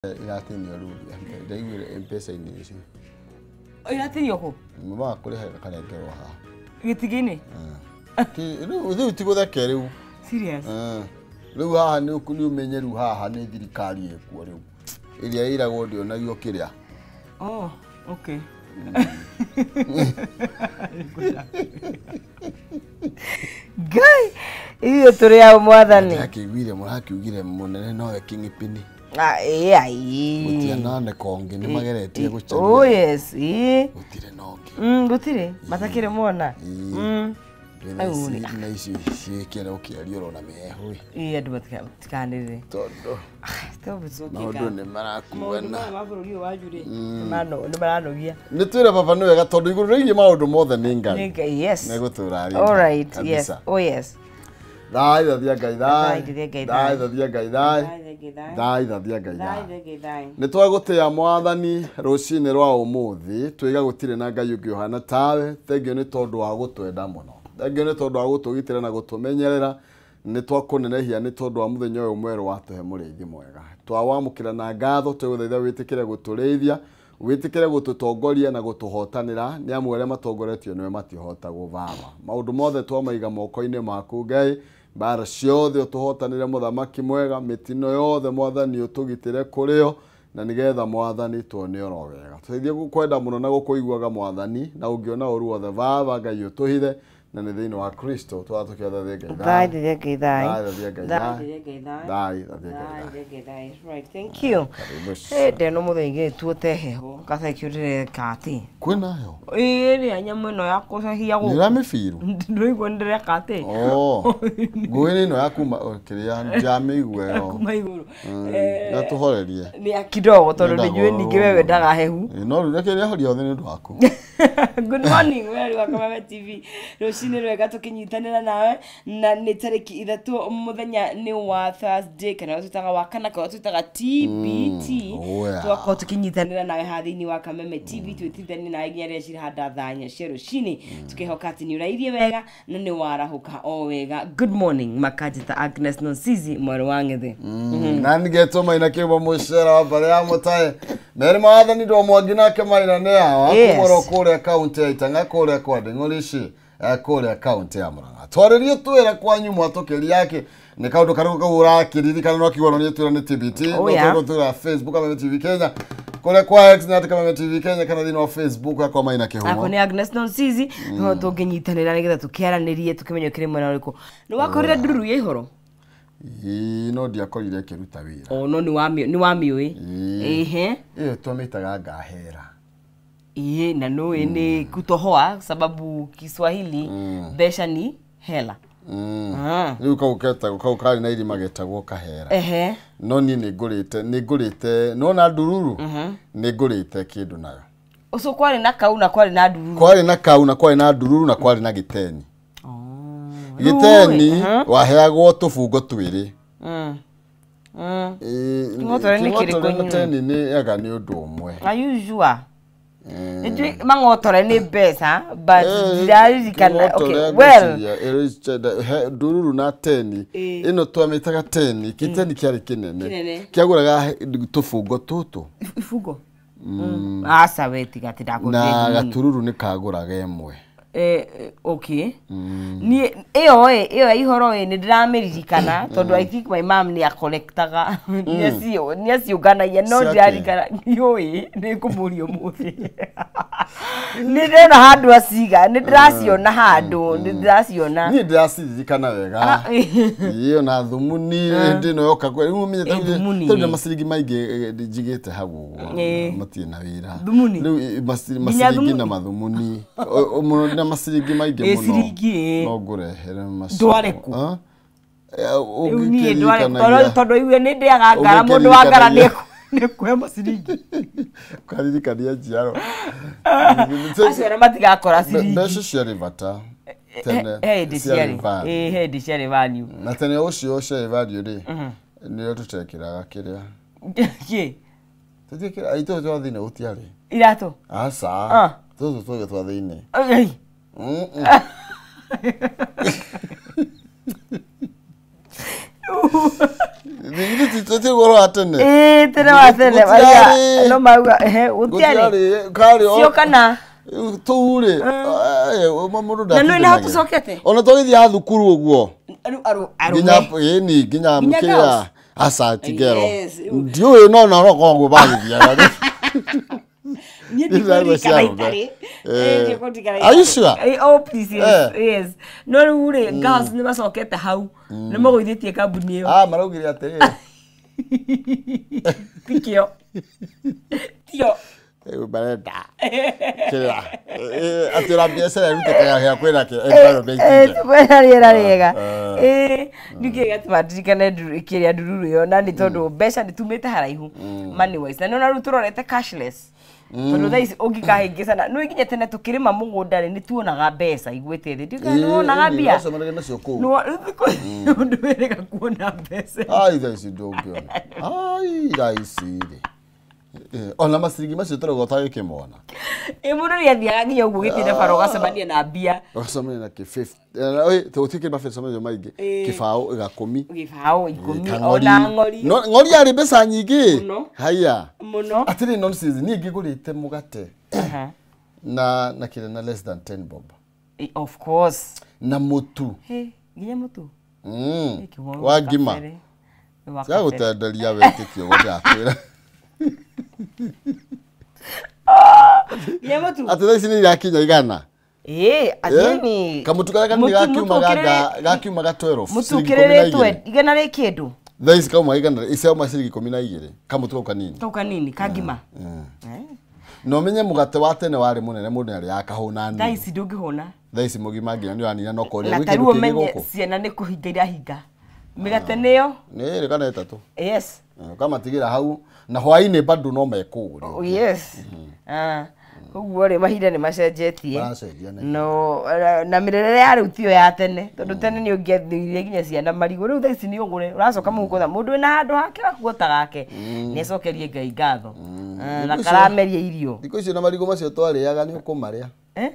Iratinio rĩu ndaiguire M-Pesa-inĩ ici. Iratinio kũ? Mama kũrĩha karengerwo haha. Gĩtigĩ-inĩ? Rĩu rĩu ti gũtheke rĩu. Serious? Rĩu haha nĩ ũmenye rĩu haha nĩ thirikari ĩkuo rĩu. Ĩrĩa ĩragwo ndĩonagio kĩrĩa. Oh, okay. Ngai, ithuĩ tũrĩ a mwathani. Ndĩrakĩiguire mũrakiugire mũnene nowe kingpin. Ah, ĩĩ ai. Gũtianane kongĩ nĩ mageretie gũcaria. Oh yes, ĩĩ. Gũtirĩ na ũngĩ. Gũtirĩ, matakĩrĩ mona. Na ici ciĩkĩra ũkĩaria ũrona mĩhehu ĩ. Ĩĩ andũ matikanĩrĩre. Tondũ maũndũ nĩ marakuana. Maũndũ maya ma bũrũri ũyũ wanyu rĩ, nĩ maranogia. Nĩ twĩre baba nĩ wega tondũ igũrũ rĩgiĩ maũndũ mothe nĩ Ngai. Nĩ Ngai, yes. Nĩ gũtũra rĩ. All right, yes. Oh yes. Thai thathia Ngai thai. Thai thathia Ngai thai. Thai thathia Ngai thai. Nĩ twagũtĩa mwathani rũcinĩ rwa ũmũthĩ twĩga gũtirĩ na Ngai ũngĩ ũhana tawe. Thengio nĩ tondũ wa gũtwenda mũno. Thengio nĩ tondũ wa gũtũgitĩra na gũtũmenyerera. Nĩ twakũnenehia nĩ tondũ wa mũthenya ũyũ mwerũ watũhe mũrĩithi mwega. Twawamũkĩra na ngatho twĩgũthaitha wĩtĩkĩre gũtũrĩithia, wĩtĩkĩre gũtũtongoria na gũtũhotanĩra. Nĩ amu arĩa matongoretio nĩwe matihotagwo baba. Maũndũ mothe twamaiga moko-inĩ maku Ngai. Mbara ciothe ũtũhotanĩre mũthamaki mwega, mĩtino yothe mwathani ũtũgitĩre kũrĩo, na nĩgetha mwathani tuone oro wega. Tũteithie gũkwenda mũno na gũkũiguaga mwathani, na ũngĩona ũru wothe baba Ngai ũtũhithe, na nĩ thĩinĩ wa Kristo twatũkĩothe Ngai thai. Ngai thai. Thai Ngai thai. Right, thank you. Hey, ndeno mũthenya tuote heho gathekio ndĩreka atĩ kwĩna heho ĩĩ rĩa nyamũ ĩno ya kũcahia gũkũ nĩ mĩbiru ndũigua ndĩreka atĩ oh ngũĩ ĩno ya kuma kĩrĩa njamĩigua ĩyo kuma igũrũ na tũhorerie nĩ kidogo tondũ nĩnjũĩ ningĩ we wendaga hehu no rĩu reke rĩahoria othe nĩ ũndũ waku. Good morning, where wa Kameme TV. Rũcinĩ rwega tũkĩnyitanĩra nawe na nĩ tarĩki 3 mũthenya nĩ wa Thursday kana twĩtaga wa kana kana twĩtaga TBT. Twakorwo tũkĩnyitanĩra nawe haha thĩinĩ wa Kameme TV twĩtithanie nawe nginya rĩrĩa cirahanda thaa 4 cia rũcinĩ tũkĩhoka atĩ nĩ ũrairie wega na nĩ warahũka o wega. Good morning, makanjĩta Agnes Nonsizi mwarĩ wa Ng'ethe. Na nĩgetwo Maina Kĩũmba mũcera wa mbarĩ ya Mũtae. Merĩ mawathani ndo mwangi nake Maina nĩ awa kumoro kũrĩa kaunti ya Itang'a kũrĩa kwa Ndeng'ũrici kũrĩa kaunti ya Murang'a. Twarĩrie twĩre kwanyu mwatũkĩri yake nĩ kaũndũ karĩkũ kau ũrakĩririkana no kiugo nĩ twĩra nĩ TBT no twĩra Facebook Kameme TV Kenya kũrĩa kwa X na Kameme TV Kenya kana thĩinĩ wa Facebook yakwa Maina Kĩhumo. Ako nĩ Agnes Nonsizi no tũngĩnyitanĩra nĩgetha tũkĩaranĩrie tũkĩmenye kĩrĩ mwena ũrĩkũ. Nĩ wakorire ndururu ya ihoro? Ĩĩ no ndiakorire ĩkĩruta wĩra. Oh no nĩ wamĩũĩ. Ehe. Ĩyo twamĩtaga ngahera. Ĩĩ na nũĩ nĩ kutohoa sababu Kiswahili mbeca ni hela. Rĩu kau ketagwo kau karĩ na irima getagwo kahera. Ehe. No niĩ nĩ ngũrĩte nona ndururu nĩ ngũrĩte kĩndũ nayo. Ũcio kwarĩ na kau na kwarĩ na ndururu. Kwarĩ na kau na kwarĩ na ndururu na kwarĩ na gĩteni. Gĩteni waheagwo tũbungo twĩrĩ. Kĩng'otore nĩ kĩrĩkũ nyinyi? Gĩteni nĩ ega nĩ ũndũ ũmwe. Are you sure? Nĩnjũĩ mang'otore nĩ mbeca but ndiraririkana. Okay, well ndururu na teni ĩno twamĩtaga teni. Gĩteni kĩarĩ kĩnene kĩagũraga tũbungo tũtũ ibungo. Aca we tiga atĩ ndagũrire na gatururu nĩ kagũraga ĩmwe. Okay. Niĩ ĩyo ĩyo ya ihoro ĩ nĩ ndĩramĩririkana tondũ I think my mom nĩ acollectaga nĩ aciũnganagia no ndiraririkana ndiũĩ nĩ ngũmũria ũmũthĩ. Nĩ ndĩrona handũ aciga nĩ ndĩraciona handũ nĩ ndĩraciona. Niĩ ndĩraciririkana wega. Ĩyo na thumuni hĩndĩ ĩno yoka rĩu ũmenye tondũ na maciringi maingĩ njigĩte hau ũguo matirĩ na wĩra. Rĩu maciringi na mathumuni mũno na maciringi maingĩ mũno no ngũrehere macio. Ndware kũ? Niĩ ndware tondũ igue nĩ ndĩaga ngara mũndũ wa ngara nĩ kuhe maciringi. Ũkaririkania njiaro. Acio ona matigakora ciringi. Mbeca ciarĩ bata tene. Hĩndĩ ciarĩ value. Na tene ũcio ciarĩ value rĩ nĩrĩo tũtekĩraga kĩrĩa. Kĩ? Tũtiĩkĩraga itũ twa thĩinĩ gũtiarĩ. Iratũ? Aca. Tũtũ twothe twa thĩinĩ. Ti ũhoro wa tene. Ĩĩ, tene wa tene Gũtiarĩ. No mauga ehe gũtiarĩ. Gũtiarĩ karĩ Cio kana tũu rĩ, mũndũ Na nĩ naho ndatindanagia. tũcokete? Ona twagĩthiaga thukuru ũguo. Rĩu Nginya arũme. ĩni nginya Nginya kĩrĩa girls? aca ti ngero. Yes. Ndiũĩ no na no koragwo magĩthiaga. Niĩ Nĩ cia ndikũririkana arũme. itarĩ. Eh. Ĩĩ, ndikũririkana Are you itarĩ. sure? Oh, please, yes, Eh. yes. No rĩu rĩ, girls nĩ macokete hau. Nĩ magũithĩtie kambuni ĩyo. Ah, maraugire atĩrĩrĩ. Tikĩo. Tio. Rĩu marenda kĩrĩa atĩ ona biacara ĩrutĩkaga hĩa kwĩna environment njega. Kwĩna rĩera rĩega. Ĩĩ, ningĩ gĩgatũma ndirikane kĩrĩa ndururu ĩyo na nĩ tondũ mbeca nĩ tumĩte haraihu money wise. Na nĩ ona rĩu tũrorete cashless. Tondũ thaa ici ũngĩkahĩngĩcana nĩ nginya tene tũkĩrĩma mũgũnda rĩ nĩ tuonaga mbeca igwĩte thĩ. Ndiũĩ kana nĩ wonaga mbia. Wacemanagia nacio kũu. Nĩ thikũ ũndũ wĩrĩga kuona mbeca. Ai, thaa ici ndũngĩona. Ai, thaa ici rĩ. Ona maciringi macio tũrauga ũtagĩkĩmona. Ĩ mũndũ nĩ athiaga nginya ũguo gĩtĩne bara ũgacemania na mbia. Ũgacemania na kĩ 50. Tũgũtikĩ mabeca maingĩ. Kĩbaũ gakũmi. Gĩbaũ ikũmi Kang'ori. ona ng'ori. No, ng'ori yarĩ mbeca nyingĩ. Mũno. Haiya. Mũno. Atĩrĩ nonsense, niĩ ngĩgũrĩte mũgate Aha. na kĩrĩa na less than 10 bob. Of course. Na mũtu. Hey, nginya mũtu. Wa ngima. Cia gũtenderia wetĩkio ũguo ndĩrakwĩra. Nginya mũtu. Atĩ thaa ici nĩ irakinya igana. Ĩĩ, atĩ Kamũtu karĩa kanini gakiumaga 12. Mũtu ciringi ikũmi na ũkĩrĩrĩtwe igĩrĩ. igana rĩ kĩndũ. Thaa ici kauma igana, icauma ciringi 12. Kamũtu kau kanini. Kau kanini ka ngima. Na ũmenye mũgate wa tene warĩ mũnene mũndũ nĩarĩaga akahũna Thaa nini. ici ndũngĩhũna. Thaa ici mũgima nginya nĩ ũranina no kũrĩa Na gwĩ ta kĩndũ rĩu kĩngĩ ũmenye gũkũ. ciana nĩ kũhinga irahinga. Mĩgate nĩyo. Nĩ ĩrĩ kana ĩtatũ. Yes. Ũkamatigĩra hau na hwaĩ-inĩ bado no mekũgũrĩa. Oh, yes. Ah. Koguo rĩ mahinda nĩ macenjetie. Maracenjia nĩkĩ? No na mĩrerere ya rĩu tiyo ya tene tondũ tene nĩ ũngĩathĩire nginya ciana marigũ rĩu thaa ici nĩ ũgũre ũracoka mũhuko tha mũndũ wĩna handũ hake wakuota gake nĩ acokerie Ngai ngatho. Na Thikũ icio- karameria irio. Thikũ icio na marigũ macio twarĩaga nĩ ũkũmarĩa. Eh?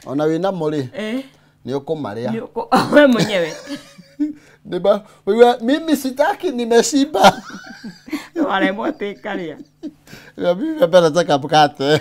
Ona wĩnamo rĩ Eh? nĩ ũkũmarĩa. Nĩ we mwenyewe. Wewe, mimi sitaki nimeshiba. Waremwo atĩ karĩa. Na mimi hapa nataka mkate.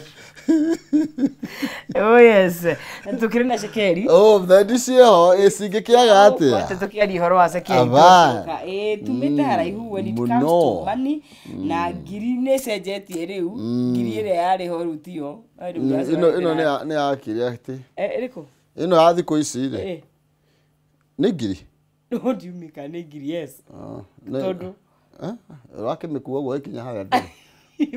Oh yes. Tukĩrĩ na cekeri. Oh, thendi ciĩho ĩcingĩkĩaga Atĩ atĩa? tũkĩaria ũhoro wa cekeri. Aba. Ĩĩ tumĩte haraihu when it comes Mũno. to money na ngiri nĩ ĩcenjetie rĩu. Ngiri ĩrĩa yarĩ ho rĩu tiyo. Ĩno nĩ ya kĩrĩa atĩ. Ĩrĩkũ? Ĩno ya thikũ ici rĩ. Ĩĩ. Nĩ ngiri. No ndiumĩka nĩ ngiri yes. Tondũ Wakĩmĩkua ũguo ĩkinya harĩa ndĩrĩ.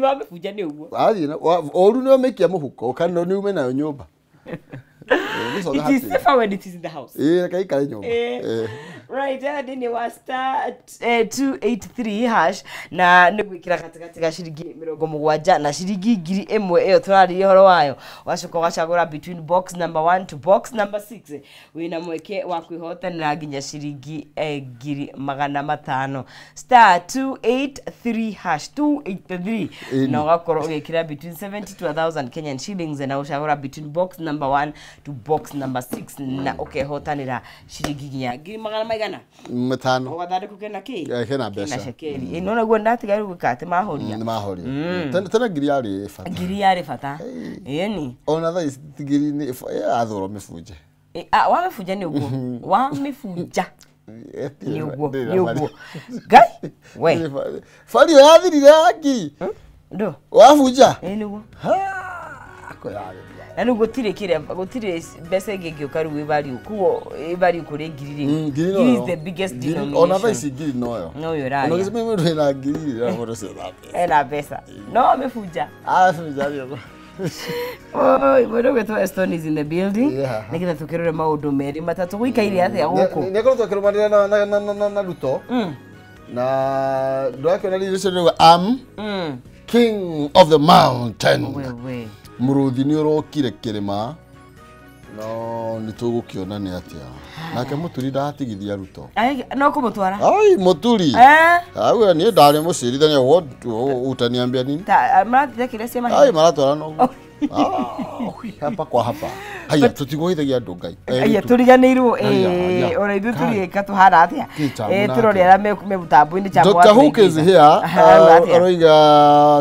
wamĩbunja nĩ ũguo. Wathiĩ ũru nĩ ũmĩikia mũhuko kana nĩ ume nayo nyũmba. It is safer when it is in the house. Ĩĩ reke ikare nyũmba. Right, thĩinĩ wa star 283 hash na nĩ gwĩkĩra gatagatĩ ga ciringi 70 na ciringi 1000 ĩyo tũrarĩria ũhoro wayo wacoka ũgacagũra between box number 1 to box number 6 wĩna mweke wa kwĩhotanĩra nginya ciringi 500,000 star 283 hash 283 na ũgakorwo ũgĩkĩra between 70 to 1000 Kenyan shillings na ũcagũra between box number 1 to box number 6 na ũkehotanĩra ciringi nginya ngiri magana maigana 500. Ũgathandũkũ kena kĩ? Kena mbeca. Kena cekeri. Ĩ no naguo ndatiga rĩu gwĩka atĩ mahoria. Nĩ mahoria. Tene ngiri yarĩ bata. Ngiri yarĩ bata. Ĩni. Ona thaa ici ngiri nĩ yathũrwo mĩbunje. Wamĩbunja nĩ ũguo. Wamĩbunja nĩ ũguo. Nĩ ũguo. Ngai we. Bari ĩyo yathirire ya ngiri. Ndũ. Wabunja? Ĩ nĩguo. Ko yarĩ. Na rĩu gũtirĩ kĩrĩa gũtirĩ mbeca ĩngĩ ĩngĩũka rĩu ĩ value koguo ĩ value kũrĩ ngiri rĩu. Ngiri Ngiri noyo. is the biggest Ona thaa denomination. ici ngiri noyo. Noyo Ona ĩrarĩa. ũgĩcemania mũndũ wĩna ngiri rĩ, mũndũ ũcio ena mbeca. Ena mbeca. No wamĩbunja. Abunja nĩ ũguo. Oi, mũndũ ũgwĩtwo Eston is in the building. Yeah. Nĩgetha tũkĩrore maũndũ merĩ matatũ gũikaire atĩa gũkũ. Nĩ akoretwo akĩrũmanĩrĩra na Ruto. Na ndũrakĩona riri ũcio nĩuga am king of the mountain. Wewe. Mũrũthi nĩ ũrokire kĩrĩma no nĩ tũgũkĩona nĩ atĩa. Nake Mũturi ndatigithia Ruto. Ai, no kũmũtwara. Ai Mũturi. Eh? Au niĩ ndarĩ mũcirithania utaniambia nini. Ta marathiĩ kĩrĩa cia Ai mahiga. maratwara noguo. Hapa kwa hapa. Haya tutigũhithagia andũ Ngai. Aya tũriganĩirwo ona ithuĩ tũrĩka tũhana atĩa. Tũrore arĩa me mũtambo-inĩ cha Dr. Hook is here. Aroiga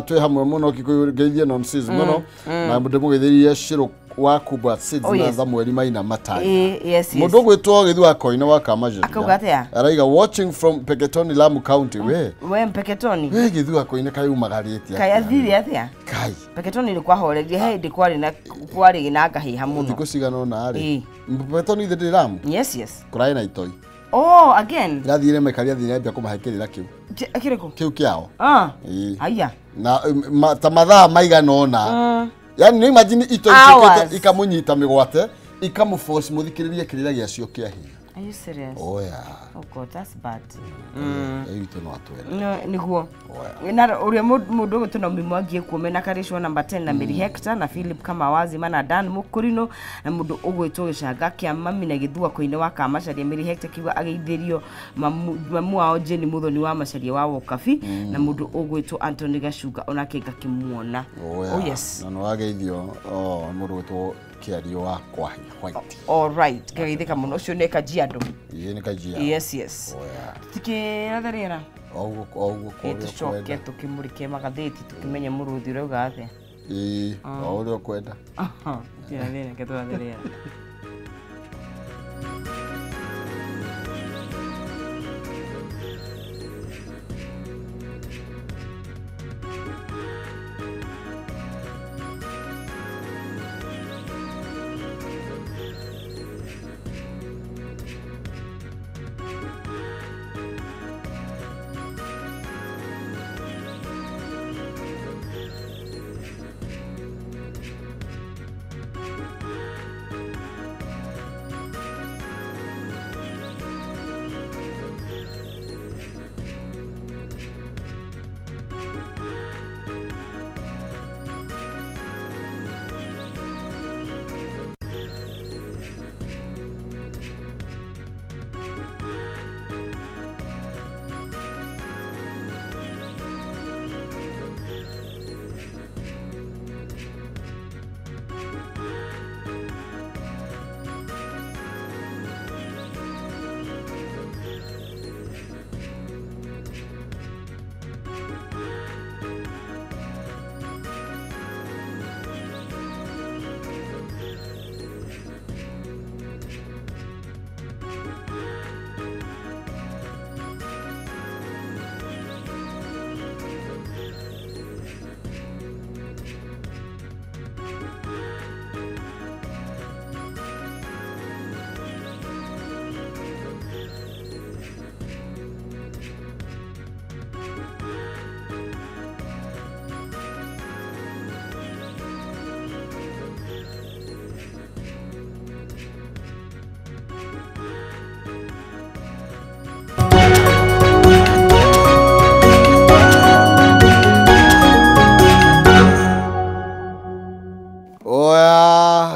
twĩ hamwe mũno Kikuyu ngeithie nonsense mũno na ndĩmũgeithĩrie Shiro wa Kuba Seeds na Samuel Maina Matai. Yes. Mũndũ ũgwĩtwo Gĩthu wa Koine wa Kamaja. Akauga atĩa? Araiga watching from Peketoni Lamu County we. We Mpeketoni. We Gĩthu wa Koine kai umagarĩte. Kai athire atĩa? Kai. Peketoni nĩ kwahoreria he hĩndĩ kwarĩ na ngahĩha mũno. Thikũ cigana ũna rĩ. Mpeketoni ithe ndĩ Lamu. Yes yes. Kũrarĩ na itoi. Oh again. Irathire maikaria thire ambia kũmahe kĩrĩra kĩu. Kĩrĩkũ? Kĩu kĩao. Haya. Na ta mathaa maigana ũna. Yani no imagine ito ikete ikamunyita migwate ikamuforce muthikiririe kirira giacio kia hinya. Are you serious? Oh yeah. Oh God, that's bad. Ito no atwere. No niguo. Na uria mundu gwitwo na mimwangie kuome na Karishwa number 10 na Mary Hector na Philip Kamawazi mana Dan Mukurino na mundu ugwitwo gicanga kia mami na Gĩthua Koine wa Kamacaria Mary Hector kiuga ageithirio mamu wao Jenny Muthoni wa Macaria wa Wokabi na mundu ugwitwo Anthony Gacunga onake ngakimuona. Oh yes. Na no ageithio mundu gwitwo Kiario wa Kwahi White. All right. Ngageithĩka mũno ũcio nĩ Kajiado. Ĩĩ nĩ Kajiado. Yes yes. Oh yeah. Tikĩratha rĩera. Oguo tũcoke tũkĩmũrĩke magathĩti tũkĩmenye mũrũthi ũrauga atĩa. Ĩĩ o ũrĩa ũkwenda. Tĩrathiĩ reke tũrathe rĩera.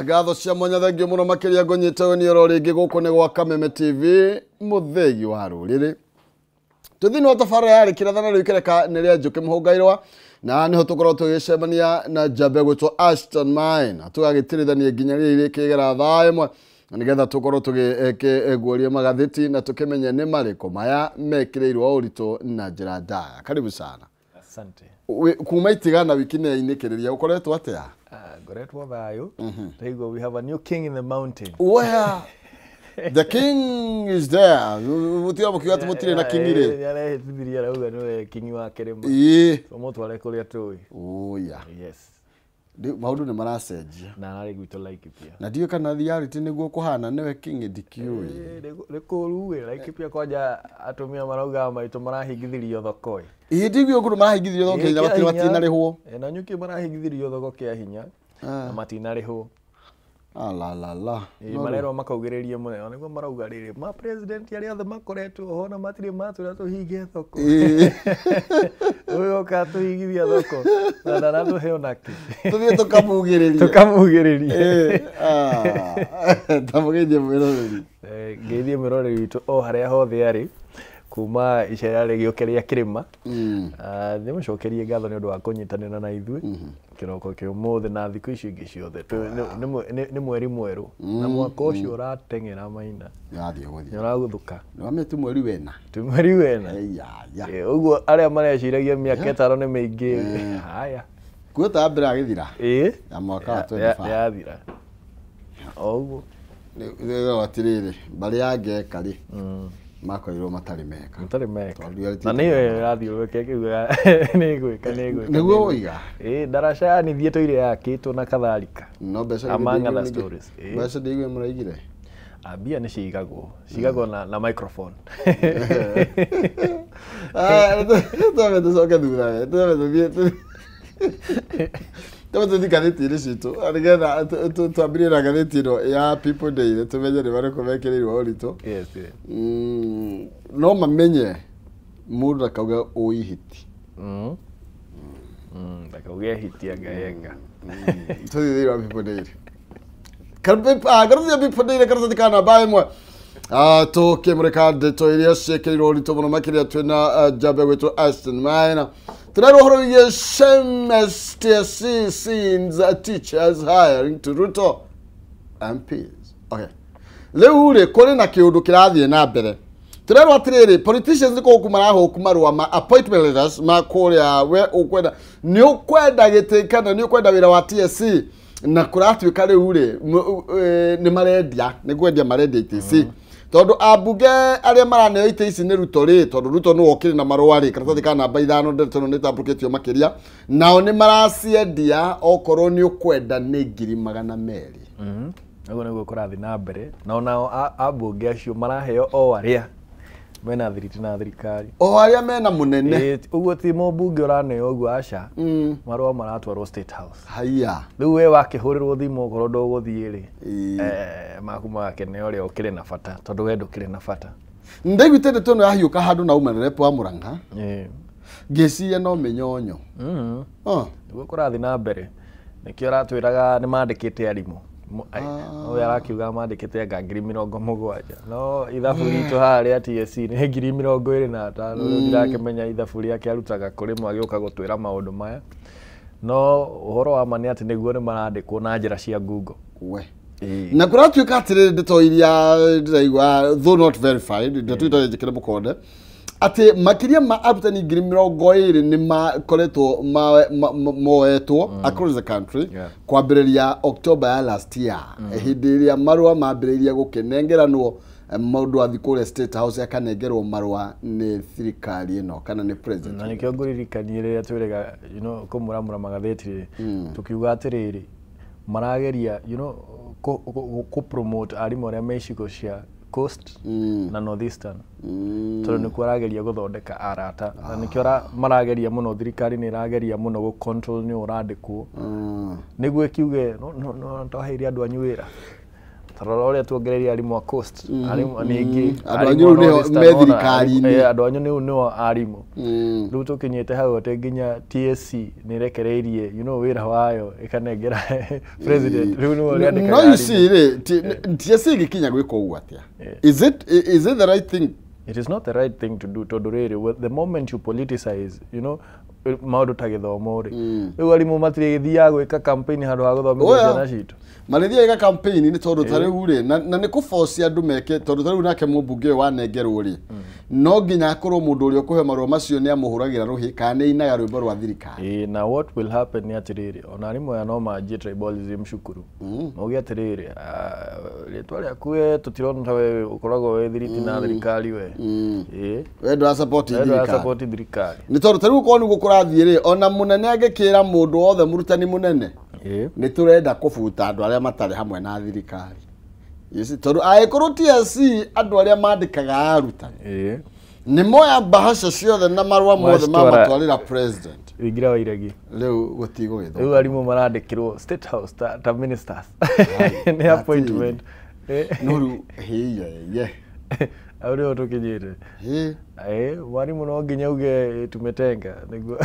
Ngatho cia mwanya thengio muno makiria ngũnyite ni oro ringi guku ni gwa Kameme TV muthegi wa ruriri tuthini wa tabarĩra ya rĩkĩrathana rĩu ikereka nĩ rĩa Njũkĩ Mũhũngairwa na niho tũkorwo tũgĩcemania na njamba ĩgwĩtwo Ashton Mine tũgagĩtirithania nginya rĩrĩa rĩkĩgera thaa ĩmwe na nĩgetha tũkorwo tũgĩguoria magathĩti na tũkĩmenye nĩ marĩkũ maya mekĩrĩirwo ũritũ na njĩra ndaya. Karibu sana. Asante. Kuma itigana wiki nĩ yainĩkĩrĩria ũkoretwo atĩa? Ngoretwo thayũ. There you go. We have a new king in the mountain. Where? The king is there. Mutira mukiuga ati mutire na king ri. Nĩarehĩtithirie arauga nĩwe king wa kĩrĩma. Ĩĩ. So mũtware kũrĩa tũĩ. Oya. Yes. Maũndũ nĩ maracenjia. Na ararĩ gwitũ Laikipia. Na ndiũĩ kana reality nĩguo kũhana nĩwe king ndikĩũĩ. Nĩ kũũru ĩ Laikipia kwanja atumia maraugaga maitũ marahingithirio thoko ĩ. Ĩĩ ndiguo kũndũ marahingithirio thoko kĩa hinya matinarĩhwo. Na nyuki marahingithirio thoko kĩa hinya na matinarĩhwo. Ala. Marerwo makaugĩrĩrie mũno nĩguo marauga rĩrĩ ma president arĩa othe makoretwo ho na matirĩ matwĩra tũhinge thoko. Ũyũ oka tũhingithia thoko na ndaratũhe onakĩ. Tũthiĩ tũkamugĩrĩrie. Tũkamugĩrĩrie. Tamũgeithie mwĩroreri. Ngeithie mwĩroreri witũ o harĩa hothe arĩ. Kuma icera rĩgĩũke rĩa kĩrĩma. Ndĩmũcokerie ngatho nĩ ũndũ wa kũnyitanĩra na ithuĩ kĩroko kĩa ũmũthĩ na thikũ icio ingĩ ciothe. Nĩ mweri mwerũ na mwaka ũcio ũrateng'era maina. Yathiĩ gũthiĩ. Nĩ ũraguthũka. Nĩ tu mweri wena. Tu mweri wena. Ya. Ũguo arĩa mareciragia mĩaka 5 nĩ mĩingĩ. Haya. Kuota mbere agĩthira. Ya mwaka wa 25. Yathira. Ũguo. Nĩ atĩrĩrĩ, mbarĩ ya Ngeka rĩ. Makorirwo matarĩ meka. Matarĩ meka. Na nĩyo ĩrathiũrũrũka ĩkiuga nĩ gwĩka nĩ gwĩka. Nĩguo woiga. Ndaraca yanithiĩtwo ĩrĩa yakĩtwo na kadhalika. No mbeca among other stories. Mbeca ndĩigue mũraigire. Mbia nĩ ciigagwo. Ciigagwo na microphone. Twambe tũcoke thutha. Twambe tũthiĩ. Twambe tũthiĩ ngathĩti-inĩ citũ nĩgetha twambĩrĩrie na ngathĩti ĩno ya People Daily tũmenye nĩ marĩkũ mekĩrĩirwo ũritũ. Yes. No mamenye mũndũ ndakauge ũihiti. Ndakauge hiti angayenga. Tũthiĩ thĩinĩ wa People Daily. Ngathĩti ya People Daily karatathi ka namba ĩmwe. Tũkĩmũrĩka ndeto iria ciĩkĩrĩirwo ũritũ mũno makĩria twĩna njamba gwĩtwo Aston Maina. Tũrerwo ũhoro wĩgiĩ SHEMS scenes teachers hiring to Ruto MPs. Okay. Rĩu rĩ kũrĩ na kĩũndũ kĩrathiĩ na mbere. Tũrerwo atĩrĩrĩ, politicians nĩ kũhũku marahũku marũa ma appointment letters ma kũrĩa we ũkwenda nĩ ũkwenda gĩtĩ kana nĩ ũkwenda wĩra wa TSC na kũratuĩka rĩu rĩ nĩ marendia nĩ kwendia marendia ITC. Tondũ ambunge arĩa maraneo itĩ ici nĩ Ruto rĩ, tondũ Ruto nĩwe ũkĩrĩ na marũa rĩ, karatathi ka namba 5 ndeto ĩno nĩ ĩtambũrũkĩtio makĩria, nao nĩ maraciendia okorwo nĩ ũkwenda nĩ 200,000. Ũguo nĩguo kũrathiĩ na mbere na onao ambunge acio maraheo o arĩa mena thiriti na thirikari. O arĩa mena mũnene. Ũguo ti mũmbunge ũraneo ũguo aca. Marũa maratwarwo State House. Haiya. Rĩu we wakĩhũrĩrwo thimũ okorwo ndũgũthiĩ rĩ, maku magakene ũrĩa ũkĩrĩ na bata tondũ we ndũkĩrĩ na bata. Ndaiguĩte ndeto ĩno yahiũka handũ na uma rep wa Murang'a. Ngĩciria no mĩnyonyo. Nĩguo kũrathiĩ na mbere. Nĩkĩo aratwĩraga nĩ mandĩkĩte arimũ. Ũyũ arakiuga mandĩkĩte anga 70,000 no ithabu ritũ haha rĩa TSC nĩ 25,000. Rĩu ndirakĩmenya ithabu rĩake arutaga kũrĩmwe agĩũka gũtwĩra maũndũ maya, no ũhoro wa ma nĩ atĩ nĩguo nĩ marandĩkwo na njĩra cia Google. We. Na kũratuĩka atĩrĩrĩ ndeto iria ndĩraigua though not verified ndeto itarĩ njĩkĩre mũkonde atĩ makĩria ma arutani 20,000 nĩ makoretwo moetwo across the country kwambĩrĩria October ya last year hĩndĩ ĩrĩa marũa mambĩrĩirie gũkĩnengeranwo mũndũ athiĩ kũrĩa State House akanengerwo marũa nĩ thirikari ĩno kana nĩ president. Na nĩkĩo ngũririkanie rĩrĩa twĩrĩga kũmũramũra magathĩti rĩ, tũkiuga atĩrĩrĩ marageria kũ promote arimũ arĩa me icigo cia Coast na Northeastern tondũ nĩkuo arageria gũthondeka arata na nĩkĩo marageria mũno thirikari nĩ ĩrageria mũno gũ control nĩ ũrandĩkwo nĩguo ĩkiuge no twaheire andũ anyu wĩra. Tarora ũrĩa tuongereire arimũ a Coast arimũ ningĩ andũ anyu nĩo me thirikari-inĩ andũ anyu nĩo arimũ. Rĩu tũkinyĩte hau atĩ nginya TSC nĩ ĩrekereirie wĩra wayo ĩkanengera president. Rĩu nĩwe ũrĩandĩkaga. No you see rĩ, TSC ĩgĩkinya gwĩka ũguo atĩa? Is it the right thing? It is not the right thing to do tondũ rĩrĩ the moment you politicize maũndũ ta gĩthomo rĩ, rĩu arimũ matirĩgĩthiaga gwĩka campaign handũ ha gũthomithia ciana citũ. Marĩthiaga gwĩka campaign nĩ tondũ ta rĩu rĩ, na nĩ kũforce andũ meke tondũ ta rĩu nake mũmbunge ũyũ wanengerwo rĩ, no nginya akorwo mũndũ ũrĩa ũkũhe marũa macio nĩ amũhũragĩra rũhĩ kana nĩ ainaga rwĩmbo rwa thirikari. Na what will happen nĩ atĩrĩrĩ, ona arimũ aya no manjie tribalism cukuru. Mauge atĩrĩrĩ, rĩtwa rĩaku we tũtirona ta we ũkoragwo wĩ thiriti na thirikari we. We ndũra support thirikari. Nĩ tondũ ta rĩu okorwo nĩguo kũrathiĩ rĩ, ona mũnene angĩkĩra mũndũ wothe mũrutani mũnene nĩ tũrenda kũbuta andũ arĩa matarĩ hamwe na thirikari. Tondũ angĩkorwo TSC andũ arĩa mandĩkaga arutani nĩ moya mbahaca ciothe na marũa mothe mamatwarĩra president. Ingira wa iregi. Rĩu gũtigũgĩthũka. Rĩu arimũ marandĩkĩrwo State House ta ministers. Nĩ appointment. No rĩu hĩye. Hau nĩho tũkinyĩte. Mwarimũ no nginya uge tumetenga nĩguo.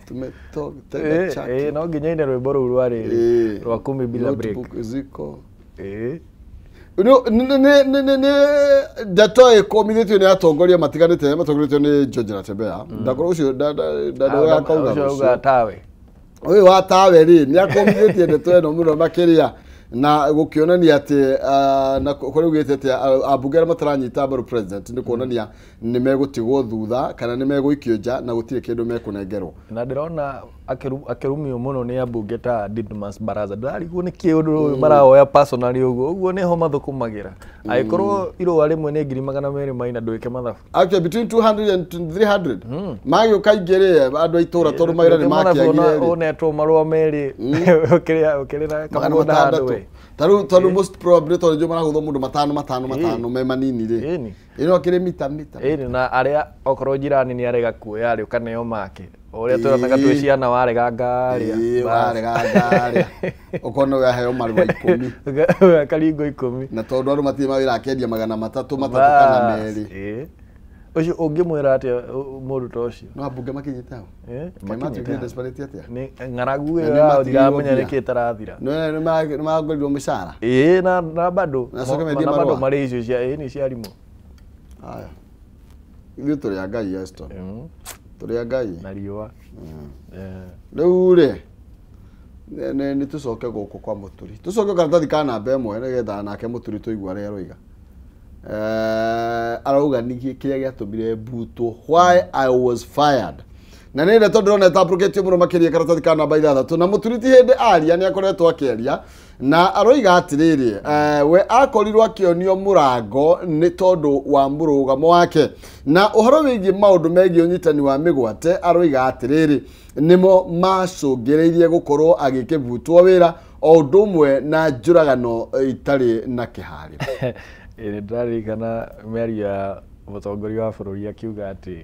Tumetoka chaki. No nginya ine rwĩmbo rũu rwa rĩrĩ rwa kumi bila break. Notebook ziko. Nĩ ndeto ĩkũmithĩtio nĩ atongoria matiganĩte matongoretio nĩ George Natembeya. Ndakorwo ũcio ndagakauga Ũcio auga tawe. Ũyũ wa tawe rĩ nĩ akũmithĩtie ndeto ĩno mũno makĩria na gũkĩonania atĩ na kũrĩa ugĩte atĩ ambunge arĩa mataranyita mbaru president nĩ kuonania nĩ megũtigwo thutha kana nĩ megũikio nja na gũtirĩ kĩndũ mekũnengerwo. Na ndĩrona akĩrumio mũno nĩ ambunge ta Didmus Barasa. Ndĩrarigwo nĩ kĩ ũndũ ũyũ maraoya personally ũguo. Ũguo nĩho mathũkũmagĩra. Angĩkorwo irũa rĩmwe nĩ 204,000 ndwĩke mathabu. Actually between 200 and 300 magĩũka aingĩ rĩ andũ a itũra tondũ mawĩra nĩ makĩagire rĩ. Ũnetwo marũa merĩ ũkĩrĩ na Magana kamũgũnda handũ matandatũ. we. Tarĩu tondũ most probably tondũ nĩo maragũthwo mũndũ matano matano matano me manini rĩ. Ĩni. Ĩno akĩrĩ mita mita. Ĩni na arĩa okorwo jirani nĩ arega kuoya rĩ ũkaneo make. O ũrĩa twĩranaga twĩ ciana warega ngarĩa. Ĩĩ, warega ngarĩa. Ũkona ũyũ aheo marũa 10. Karingo 10. Na tondũ andũ matirĩ mawĩra akendia 300 3 kana 2. Ĩĩ. Ũcio ũngĩmwĩra atĩa mũndũ ta ũcio? No ambunge makinyĩte hau. Kaĩ matuĩkire desperate atĩa? Nĩ ng'aragu Na ĩyo nĩ yao matigirwo ndiramenya mbia. nĩkĩ ĩtarathira. Nĩ magorirwo mĩcara. Ĩĩ na bado Na acoke mendie na bado marũa. marĩ icio cia ĩĩ nĩ cia arimũ. Haya. Ithuĩ tũrĩ a Ngai Eston. Tũrĩ a Ngai. Na riũa. Rĩu rĩ nĩ tũcoke gũkũ kwa Mũturi. Tũcoke karatathi ka namba 1 nĩgetha nake Mũturi tũigue arĩa aroiga. Arauga nĩkĩ kĩrĩa gĩatũmire mbutwo, why I was fired. Na nĩ ndeto ndĩrona ĩtambũrũkĩtio mũno makĩria karatathi ka namba 6 na Mũturi ti hĩndĩ aria nĩ akoretwo akĩaria na aroiga atĩrĩrĩ we akorirwo akĩonio mũrango nĩ tondũ wa mũrũgamo wake na ũhoro wĩgiĩ maũndũ megiĩ ũnyitani wa mĩgwate aroiga atĩrĩrĩ nĩmo macũngĩrĩirie gũkorwo agĩkĩbutwo wĩra o ũndũ ũmwe na njũragano itarĩ na kĩharĩro. Ĩĩ ndĩraririkana mĩario ya mũtongoria wa bũrũri akiuga atĩ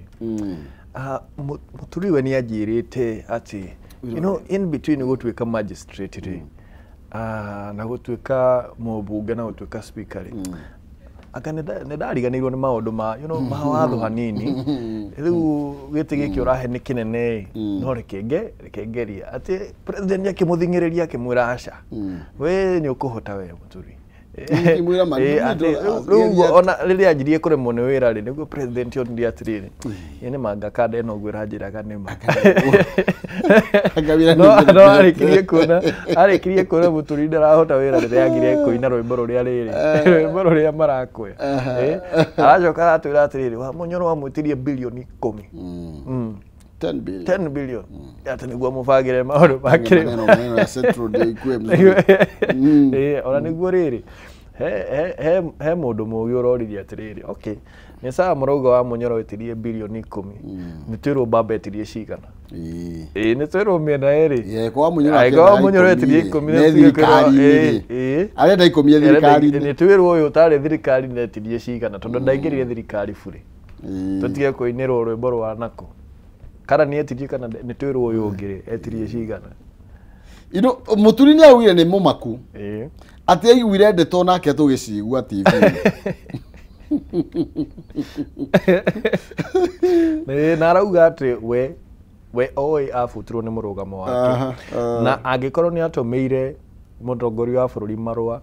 Mũturi we nĩ anjĩrĩte atĩ you know in between gũtuĩka magistrate rĩ na gũtuĩka mũmbunge na gũtuĩka speaker rĩ anga nĩ ndariganĩirwo nĩ maũndũ ma you know ma watho hanini rĩu gĩtĩ gĩkĩ ũrahe nĩ kĩnene ĩ no reke ngerie atĩ president akĩmũthing'ĩrĩria akĩmwĩra aca we nĩ ũkũhota we Mũturi. Rĩu ona rĩrĩa anjirie kũremwo nĩ wĩra rĩ nĩguo president onire atĩrĩrĩ ĩ nĩ manga kanda ĩno ũguo ĩranjĩraga nĩ ma. No arĩkirie kuona Mũturi ndarahota wĩra rĩrĩa agire kũina rwĩmbo rũrĩa rĩrĩ rwĩmbo rũrĩa marakwĩa. Aracoka aratwĩra atĩrĩrĩ Wamunyoro wamwĩtirie bilioni 10. 10 billion. 10 billion. Atĩ nĩguo mũbangĩre maũndũ ma kĩrĩma. Maneno ya Central Day ikue mzuri. Ona nĩguo rĩrĩ he mũndũ mũũgĩ ũroririe atĩrĩrĩ okay nĩ sawa mũrauga Wamunyoro wĩtirie bilioni 10 nĩ twĩrwo mbamba etirie cigana. Ĩĩ nĩ twĩrwo mĩena ĩrĩ. Kwa Wamunyoro Angĩkorwo Wamunyoro etirie 10 nĩ thirikari-inĩ. Arenda 10 thirikari-inĩ. Nĩ twĩrwo ũyũ ũtarĩ thirikari-inĩ etirie cigana tondũ ndaingĩrire thirikari burĩ. Tũtige kũinĩrwo rwĩmbo rwa nako. Kana nĩ etirie kana nĩ twĩrwo ũyũ ũngĩ rĩ etirie cigana. Ino Mũturi nĩ augire nĩ mũmaku. Atĩ aiguire ndeto nake tũgĩcigua TV. Na arauga atĩ we oĩ abutirwo nĩ mũrũgamo wake. Na angĩkorwo nĩ atũmĩire mũtongoria wa bũrũri marũa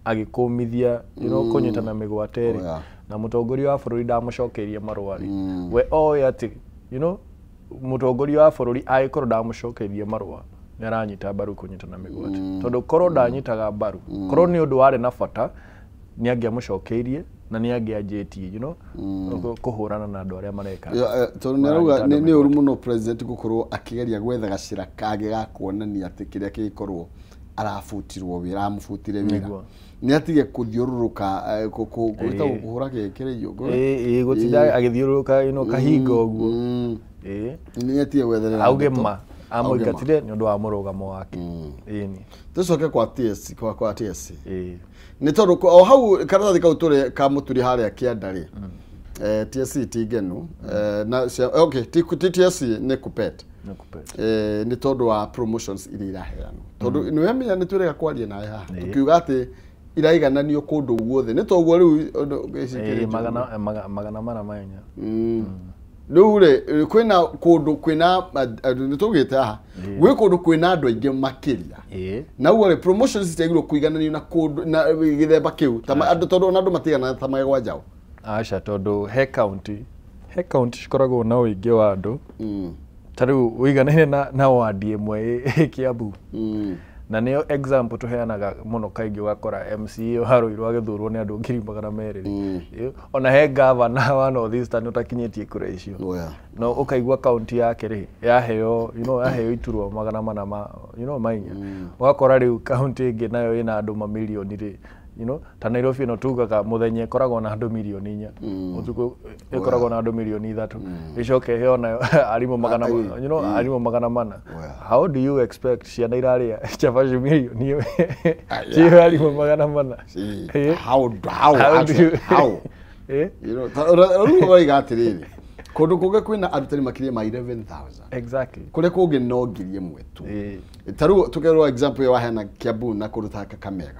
agĩkũmithia you know kũnyitana mĩgwate rĩ na mũtongoria wa bũrũri ndamũcokeirie marũa rĩ we oĩ atĩ you know mũtongoria wa bũrũri angĩkorwo ndamũcokeirie marũa nĩ aranyita mbaru kũnyitana mĩgwate tondũ korwo ndanyitaga mbaru korwo nĩ ũndũ warĩ na bata nĩ angĩamũcokeirie na nĩ angĩanjĩtie you know kũhũrana na andũ arĩa mareka. Tondũ nĩ arauga nĩ ũru mũno president gũkorwo akĩgeria gwetha gacĩra kangĩ ga kuonania atĩ kĩrĩa kĩngĩkorwo arabutirwo wĩra amũbutire wĩra nĩ atige kũthiũrũrũka gwĩtagwo kũhũra kĩrĩio ĩĩ gũtinda agĩthiũrũrũka you know kahingo ũguo ĩĩ nĩ atige gwetherera auge ma amũingatire nĩ ũndũ wa mũrũgamo wake. Ĩni tũcoke kwa TSC kwa TSC ĩĩ nĩ tondũ o hau karatathi kau tũrĩ ka Mũturi harĩa kĩanda rĩ TSC ti ngenu na okay ti TSC nĩ KUPPET nĩ tondũ wa promotions iria iraheanwo tondũ nĩ wamenya nĩ twĩrega kwaria nawe haha tũkiuga atĩ iraigananio kũndũ guothe nĩ toguo rĩu magana mana manya. Rĩu rĩ kwĩna kũndũ kwĩna nĩ tũgĩte haha gwĩ kũndũ kwĩna andũ aingĩ makĩria na ũguo rĩ promotions citiagĩrĩirwo kũigananio na kũndũ na gĩthemba kĩu ta andũ tondũ ona andũ matigana ta magegwa njaũ. Aca tondũ he county cikoragwo na ũingĩ wa andũ ta rĩu ũiganaine na wadi ĩmwe ĩ Kiambu. Na nĩyo example tũheanaga mũno kaingĩ ũgakora MCA wa Ruiru agĩthurwo nĩ andũ 200,000. Ona he governor wa North Eastern ũtakinyĩtie kura icio. No ũkaigua county yake rĩ yaheo you know yaheo iturwa 400 ma you know mainya. Ũgakora rĩu county ĩngĩ nayo ĩna andũ mamirioni rĩ you know ta Nairobi ĩno tugaga mũthenya ĩkoragwo na andũ mirioni 4 ũtukũ ĩkoragwo na andũ mirioni 3 ĩcoke ĩheo nayo arimũ magana you know arimũ 400. How do you expect ciana irarĩa cabaci mirioni ĩmwe arimũ 400? How you know rĩu ũroiga atĩrĩrĩ kũndũ kũngĩ kwĩna arutani makĩria ma 11,000 exactly kũrĩa kũngĩ no 1,000 tu. Ta rĩu tũkerwo example waheana Kiambu na kũndũ ta Kakamega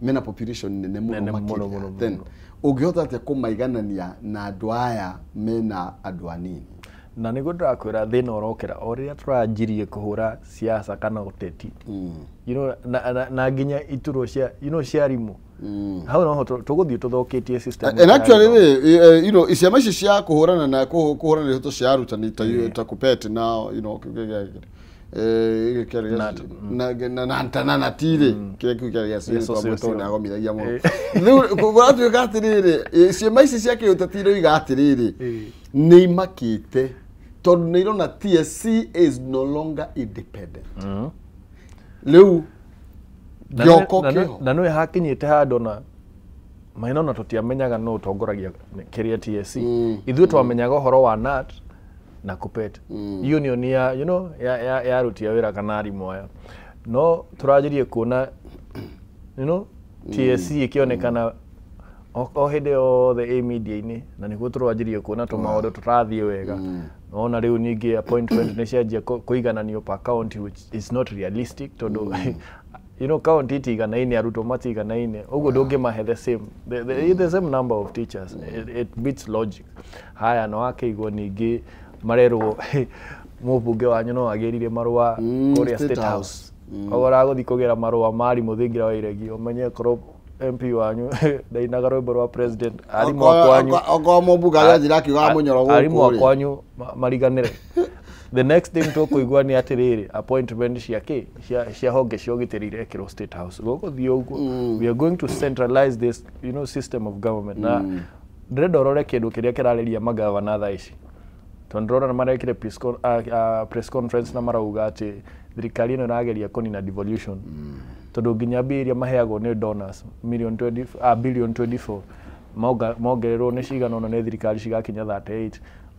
mena population nene mũno makĩria then ũngĩhota atĩa kũmaiganania na andũ aya mena andũ anini? Na nĩguo ndĩrakwĩra thĩna ũrokĩra o rĩrĩa tũranjirie kũhũra siasa kana ũteti you know na nginya iturwa cia you know cia arimũ hau noho tũgũthiĩ tũthũkĩtie system. And actually you know ciama ici cia kũhũrana na kũhũrana ihooto cia arutani ta KUPPET na you know na na tire kĩrĩa kĩu kĩarĩ gĩa nĩ agomithagia mũno. Rĩu kũratuĩka atĩrĩrĩ ciama ici cia kĩũteti iroiga atĩrĩrĩ nĩ imakĩte tondũ nĩ irona TSC is no longer independent. Rĩu gĩoko kĩho na nĩ hakinyĩte handũ na maina ona tũtiamenyaga nũ ũtongoragia kĩrĩa TSC. Ithuĩ twamenyaga ũhoro wa KNUT na KUPPET union ya you know ya aruti a wĩra kana arimũ aya no tũranjirie kuona you know TSC ĩkĩonekana o hĩndĩ yothe ĩ media-inĩ na nĩguo tũranjirie kuona tũmaũndũ tũrathiĩ wega. Ona rĩu ningĩ appointment nĩ cianjia kũigananio per county which is not realistic tondũ you know county itiganaine arutwo matiganaine ũguo ndũngĩmahe the same the same number of teachers. It beats logic. Haya no akĩigwo ningĩ marerwo mũmbunge wanyu no agĩrire marũa kũrĩa State House koguo aragũthiĩ kũgĩra marũa ma arimũ thingira wa iregi ũmenye korwo MP wanyu ndainaga rwĩmbo rwa president arimũ akwanyu okorwo mũmbunge aranjĩra akiugaga mũnyoro gũkũ arimũ akwanyu mariganĩre. The next thing tũkũigua nĩ atĩrĩrĩ appointment cia kĩ cia honge cia ũgitĩri irekĩrwo State House gũgũthiĩ ũguo. We are going to centralize this you know system of government. Na ndĩrenda ũrore kĩndũ kĩrĩa kĩrarĩria magavana thaa ici tondũ ndĩrona marekire press conference na marauga atĩ thirikari ĩno ĩrageria kũnina devolution tondũ nginya mbia iria maheagwo nĩ donors million 20 billion 24 mongererwo nĩ cigana ũna nĩ thirikari cigakinya 38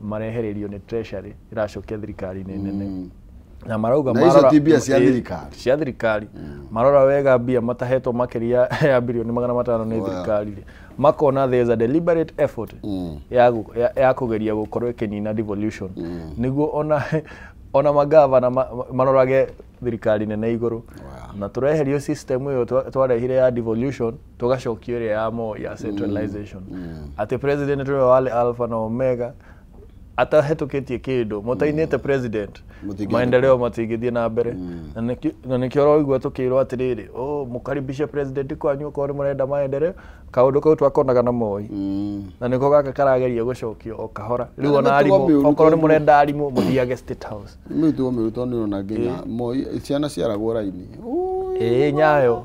marehererio nĩ treasury ĩracokia thirikari-inĩ nene na marauga marora ti mbia cia thirikari cia thirikari marora wega mbia matahetwo makĩria ya bilioni 500 nĩ thirikari makona there is a deliberate effort ya kũgeria gũkorwo ĩkĩnina devolution nĩguo ona magavana marorage thirikari nene igũrũ na tũreherio system ĩyo twarehire ya devolution tũgacokio ĩrĩa ya Moi ya centralization atĩ president ũrĩa wale alpha na omega atahetũkĩtie kĩndũ mũtainĩte president maendeleo matingĩthiĩ na mbere na nĩkĩo ũraigua tũkĩrwo atĩrĩrĩ oh mũkaribishe president kwanyu okorwo nĩ mũrenda maendeleo kaũndũ kau twakonaga na Moi na nĩko gaka karageria gũcokio o kahora rĩu ona arimũ okorwo nĩ mũrenda arimũ mũthiage State House. Mĩtugo mĩũru tondũ nĩũrona nginya Moi ciana ciaragwo raini ĩĩ Nyayo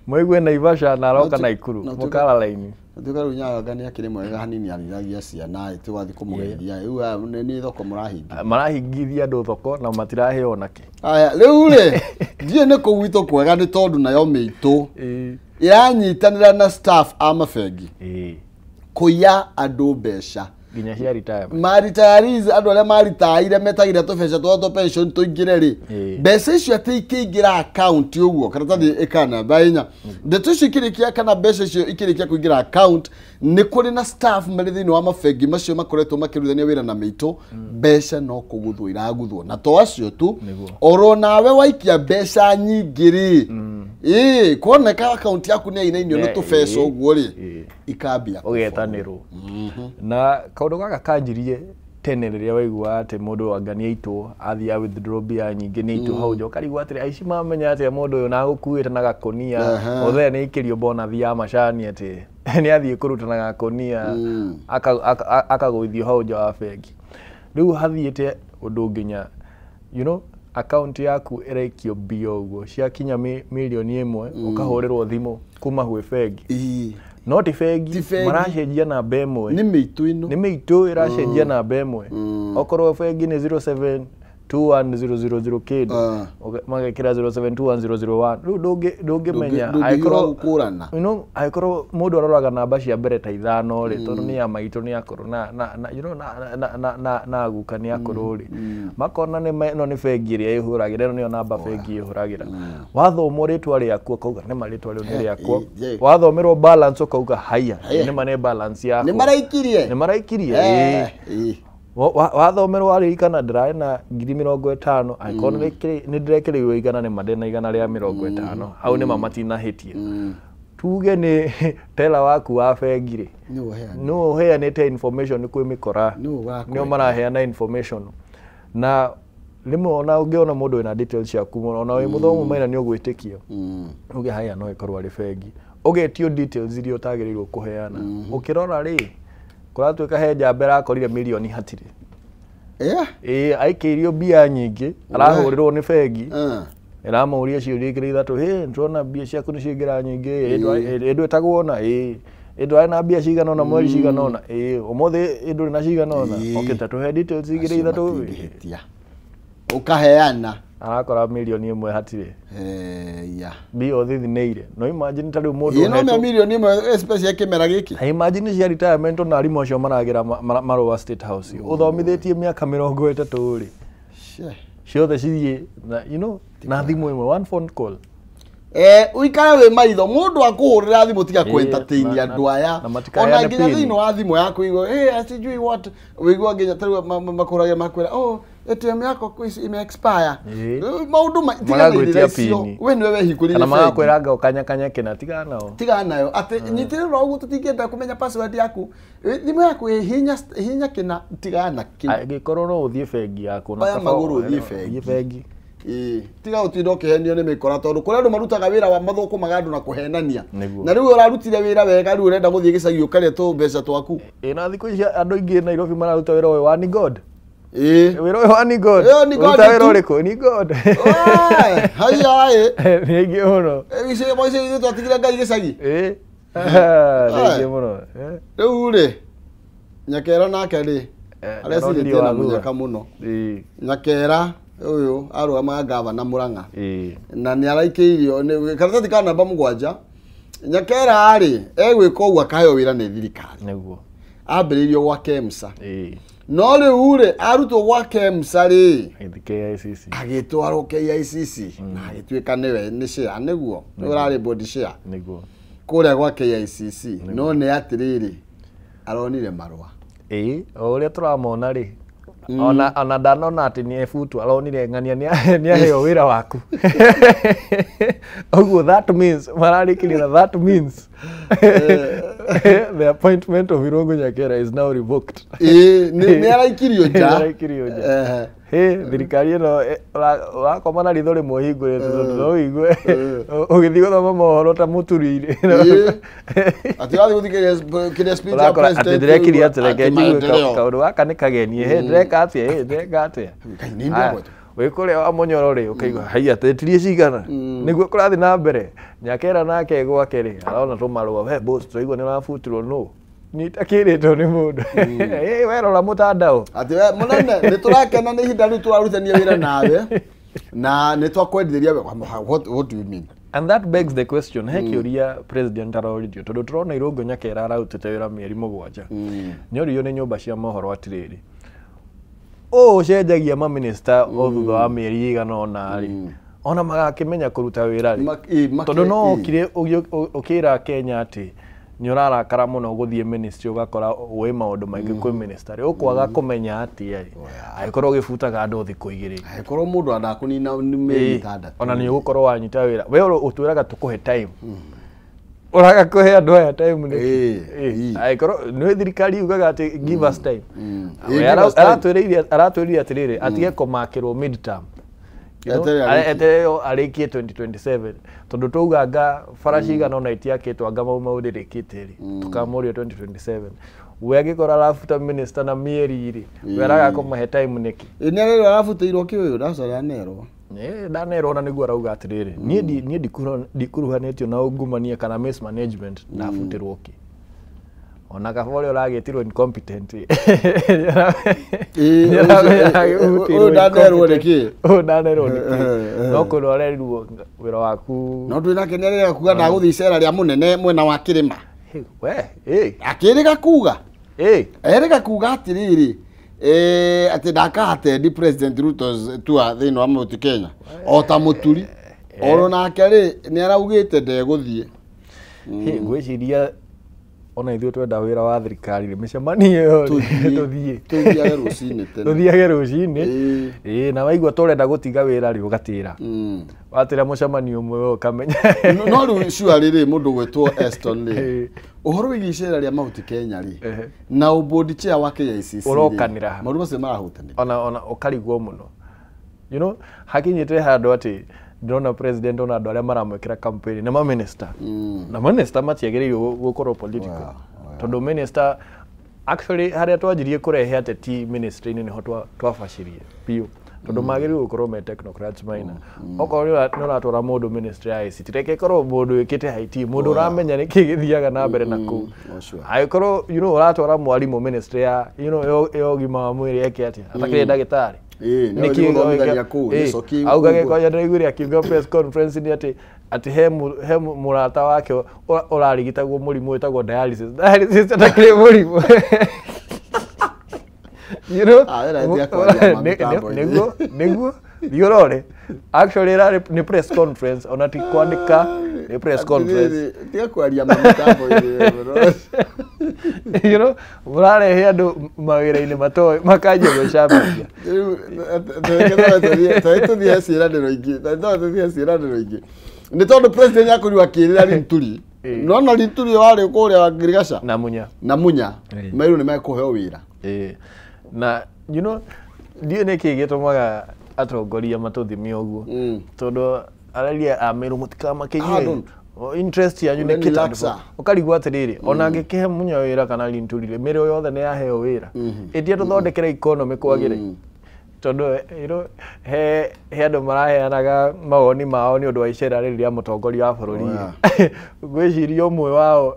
mũigue Naivasha na aroka Naikuru mũkara raini. Tuka rĩu Nyayo anga nĩ akĩrĩ mwega hanini arĩithagia ciana tũgathiĩ kũmũgeithia rĩu nĩ thoko mũrahingia marahingithia andũ thoko na matiraheo onakĩ. Aya rĩu rĩ ndiũĩ nĩ kũu gwitũ kwega nĩ tondũ nayo mĩitũ ĩranyitanĩra na staff a mabengi kũiya andũ mbeca nginya cia retirement ma retirees andũ arĩa maritaire metagĩra tũbeca twao twa pension tũingĩre rĩ mbeca icio atĩ ikĩingĩra account ũguo karatathi ĩka namba 4 ndeto icio ikĩrĩkia kana mbeca icio ikĩrĩkia kũingĩra account nĩ kũrĩ na staff marĩ thĩinĩ wa mabengi macio makoretwo makĩrutithania wĩra na mĩitũ mbeca no kũguthwo iraguthwo na to acio tu oro nawe waikia mbeca nyingĩ rĩ Ĩĩ, kuoneka akaunti yaku nĩ yainainio nĩ tũbeca ũguo rĩ, ikambia ũgetanĩrwo. Na kaũndũ gaka kanjirie tene rĩrĩa waigua atĩ mũndũ anga nĩ aitwo, athiĩ a withdraw mbia nyingĩ nĩ aitwo hau nja, ũkarigwo atĩrĩ, aici mamenya atĩa mũndũ ũyũ na agũkuĩte na gakũnia, othe nĩ aikĩrio bonathi ya macani atĩ nĩ athiĩ kũruta na gakũnia, akagũithio hau nja wa bengi. Rĩu hathiĩte ũndũ nginya, you know, account yaku ĩraikio mbia ũguo ciakinya mirioni 1, ũkahũrĩrwo thimũ kuma gwĩ bengi. No ti bengi, maracenjia namba ĩmwe. Nĩ mĩitũ ĩno. Nĩ mĩitũ ĩracenjia namba ĩmwe. Okorwo bengi nĩ 0721000 kĩndũ, magekĩra 0721001. Rĩu ndũngĩmenya angĩkorwo gũkũrana. You know, angĩkorwo mũndũ aroraga namba cia mbere ta 5 rĩ, tondũ nĩ ya maitũ nĩ akũrũ na you know na guka nĩ akũrũ rĩ, makona nĩ ĩno nĩ bengi ĩrĩa ĩhũragĩra, ĩno nĩyo namba bengi ĩhũragĩra. Wathomwo rĩtwa rĩaku ũkauga nĩ ma rĩtwa rĩu nĩ rĩakwa. Wathomerwo balance ũkauga haya, nĩ ma nĩ balance yakwa. Nĩ maraikirie. Nĩ maraikirie. Wathomerwo waririkana ndĩrarĩ na 50,000, angĩkorwo nĩ ndĩrekĩrĩirwo 100 nĩ ma ndĩna 150, hau nĩ ma matinahĩtie. Tuge nĩ tela waku wa bengi rĩ, nĩwe ũheanĩte information kwĩ mĩkora, nĩo maraheana information. Na rĩmwe ona ũngĩona mũndũ wĩna details ciaku mũno, ona wĩ mũthomu maina nĩ ũgwĩtĩkio, uge haya no ĩkorwo arĩ bengi, ũgetio details iria ũtagĩrĩirwo kũheana. Ũkĩrora rĩ, kũratuĩka he njamba ĩrakorire mirioni hatirĩ. Ĩĩ, aikĩirio mbia nyingĩ, arahũrĩrwo nĩ bengi, ĩramũria ciũria igĩrĩ ithatũ, hĩ, nĩtũrona mbia ciaku nĩ ciaingĩra nyingĩ, ĩ ndwĩtagwo ũna, ĩ ndwarĩ na mbia cigana ũna mweri cigana ũna, ĩ ũmũthĩ ĩ ndũrĩ na cigana ũna, okay, ta tũhe details igĩrĩ ithatũ. Ũkaheana. Arakora mirioni 1 hatirĩ. Mbia ũthithinĩire. No imagine ta rĩu mũndũ ũhetwo. Ĩno mirioni 1 especially kĩmera gĩkĩ. Imagine cia retirement na arimũ acio maragĩra marũa State House. Ũthomithĩtie mĩaka 30 rĩ. Ciothe cithiĩ na you know, na thimũ ĩmwe, one phone call. Ũikare wĩ maitho, mũndũ akũhũrĩra thimũ tiga kũ entertain andũ aya. Ona nginya thĩinĩ wa thimũ yaku igua, hey, sijui what, wĩigua nginya ta rĩu makũragia makwĩra, oh, ATM yako ime expire. Maũndũ magagwĩtia pini. We nĩwe wehingũrire bengi. Kana magakwĩra anga ũkanyakanya kĩna, tigana nao. Tigana nayo. Atĩ nyitĩrĩra ũguo tũtingĩenda kũmenya password yaku. Thimũ yaku hihinya kĩna, tigana kĩu. Angĩkorwo no ũthiĩ bengi yaku na kaba magũrũ ũthiĩ bengi. Tiga ũtinda ũkĩhenio nĩ mĩkora, tondũ kũrĩ andũ marutaga wĩra wa mathũkũmaga andũ na kũhenania. Na rĩu ũrarutire wĩra wega, rĩu ũrenda gũthiĩ gĩcagi ũkarĩa tũmbeca twaku. Ĩ na thikũ ici andũ aingĩ Nairobi mararuta wĩra ũyũ wa ni God. Wĩra ũyũ wa ni God. Ũruta wĩra ũrĩkũ? Ni God. Haya ĩ. Nĩ aingĩ mũno. Icio ithuĩ twatigire Ngai gĩcagi. Nĩ aingĩ mũno. Rĩu rĩ, Nyakera nake rĩ, arecirĩtie na mũnyaka mũno. Nyakera ũyũ arũgamaga gavana Murang'a. Na nĩ araikĩirio nĩ karatathi ka namba 7. Nyakera rĩ, egwĩka ũguo akaheo wĩra nĩ thirikari. Nĩguo. Ambĩrĩirio gwa KEMSA. No rĩu rĩ, arutwo gwa KEMSA rĩ, KICC. Agĩtwarwo KICC na agĩtuĩka nĩwe nĩ share, nĩguo nĩwe ũrarĩ board share. Nĩguo. Kũrĩa gwa KICC. No nĩ atĩrĩrĩ, aronire marũa. Ĩĩ, o ũrĩa tũramona rĩ, ona ndanona atĩ nĩ ebutwo, aronire ng'ania nĩ aheo wĩra waku. Ũguo that means, mararĩkĩria na that means the appointment of Irungu Nyakera is now revoked. Nĩ araikirio nja. Nĩ araikirio nja. Hĩ, thirikari ĩno ũrakoma na ritho rĩmwe ũhingũrĩte tondũ no ũigue ũgĩthiĩ gũthoma mohoro ta mũturi-inĩ. Atĩ ũrathiĩ gũthikĩrĩria kĩrĩa speech ya president. Atĩ ndĩrekirie atĩ reke njigue kaũndũ gaka nĩ kageni. Hĩ, ndĩreka atĩa? Hĩ, ndĩreka atĩa? Ngai nĩ ndĩragwetwo. Wĩ kũrĩa wa mũnyoro rĩ, ũkaigua haiya tetirie cigana nĩguo kũrathiĩ na mbere. Nyakera nake gwake rĩ, arona tũmarũa, we boss, tũraigua nĩ ũrabutirwo nũ? Nĩtakĩrĩtwo nĩ mũndũ. Ĩ, we rora mũtandao. Atĩ we mũnene, nĩ tũrakena nĩ ihinda rĩu tũrarutania wĩra nawe na nĩ twakwendithĩria. What do you mean? And that begs the question, he kĩũria president aroririo, tondũ tũrona Irungu Nyakera ararutĩte wĩra mĩeri 7. Nĩ oririo nĩ nyũmba cia mohoro atĩrĩrĩ, ũũ ũcenjagia maminista o thutha wa mĩeri ĩigana ũna rĩ, ona magakĩmenya kũruta wĩra rĩ, tondũ no ũkire ũkĩra Kenya atĩ Nĩ ũrarakara mũno gũthiĩ ministry ũgakora wĩ maũndũ maingĩ kwĩ minister ũkwaga kũmenya atĩa angĩkorwo ũgĩbutaga andũ thikũ igĩrĩ Angĩkorwo mũndũ andakũnina mĩeri ĩtandatũ ona nĩ ũgũkorwo wanyita wĩra we ũtwĩraga tũkũhe time ũraga kũhe andũ aya time nĩkĩ angĩkorwo nĩ thirikari yugaga atĩ give us time aratwĩrĩire atĩrĩrĩ atige kũmakĩrwo midterm eterere arĩkie 2027 tondũ twauga anga bara cigana ũna itiakĩtwo anga mau maũndũ rĩkĩte rĩ tũkamũria 2027 we angĩkorwo arabuta minister na mĩeri rĩ we araga kũmahe time nĩkĩ nĩ arerwo arabutĩirwo kĩ ũyũ ndacara nerwo ndanerwo na nĩguo arauga atĩrĩrĩ niĩ ndikuruhanĩtio na ungumania kana mismanagement ndabutĩrwo kĩ ona kaba ũrĩa ũragĩtirwo incompetent ũyũ ndanerwo nĩkĩ ũyũ ndanerwo nĩkĩ no kũrĩa ũrerirwo wĩra waku no twĩ nake nĩarĩrega kuga ndagũthiĩ icera rĩa mũnene mwena wa kĩrĩma we akĩrĩga kuga erĩga kuga atĩrĩrĩ atĩ ndakahatendi President Ruto's tour thĩinĩ wa Mount Kenya o ta Mũturi oro nake rĩ nĩ araugĩte ndegũthiĩ ngwĩciria ona ithuĩ twenda wĩra wa thirikari rĩ mĩcemanio ĩyo tũthiĩ tũthiage rũcinĩ tene tũthiage rũcinĩ ĩĩ na waigua tũrenda gũtiga wĩra rĩ ũgatĩra watĩra mũcemanio ũmwe we ũkamenya no rĩu surely rĩ mũndũ gwĩtwo Eston rĩ ũhoro wĩgiĩ icera rĩa Mount Kenya rĩ na board chair wa KICC ũrokanĩra maũndũ macio marahutanĩra ona ũkarigwo mũno you know hakinyĩte handũ atĩ ndĩrona president ona andũ arĩa maramwĩkĩra campaign nĩ maminister na minister matiagĩrĩirwo gũkorwo political tondũ minister actually harĩa twanjirie kũrehe ateti ministry-inĩ nĩho twabacirie biũ tondũ magĩrĩirwo gũkorwo me technocrats maina okorwo nĩ ũratwara mũndũ ministry ya ICT reke ĩkorwo mũndũ wĩkĩte IT mũndũ ũramenya nĩkĩ gĩthiaga na mbere na kũu angĩkorwo you know ũratwara mwarimũ ministry ya you know ya ũgima wa mwĩrĩ eke atĩa atakĩrĩ ndagĩtarĩ auga gĩkonya ndĩraiguire akiuga press conference nĩ atĩ atĩ he mũrata wake ũrarigitagwo mũrimũ wĩtagwo dialysis dialysis atakĩrĩ mũrimũ you know nĩguo nĩguo thiĩ ũrore actually ĩrarĩ nĩ press conference ona ti kwandĩka nĩ press conference tiga kwaria mamĩtambo-inĩ you know mũrarehe andũ mawĩra-inĩ matoĩ makanjia gwĩcambithia tũthiĩ ciĩranĩro ingĩ tũthiĩ ciĩranĩro ingĩ nĩ tondũ president akorirwo akĩrĩra Linturi nona Linturi warĩ kũrĩa Ngirigaca na Munya mairwo nĩ mekũheo wĩra na you know ndiũĩ nĩkĩ gĩtũmaga atongoria matũthime ũguo tondũ araria amerũ mũtikamakĩnyue interest yanyu nĩ kĩ ũkarigwo atĩrĩrĩ ona angĩkĩhe Munya wĩra kana Linturi rĩ mĩrĩ yothe nĩ yaheo wĩra ĩtia tũthondekere economy kwagĩre tondũ you know he andũ maraheanaga mawoni mao nĩ ũndũ wa icera rĩrĩ rĩa mũtongoria wa bũrũri ngwĩciria ũmwe wao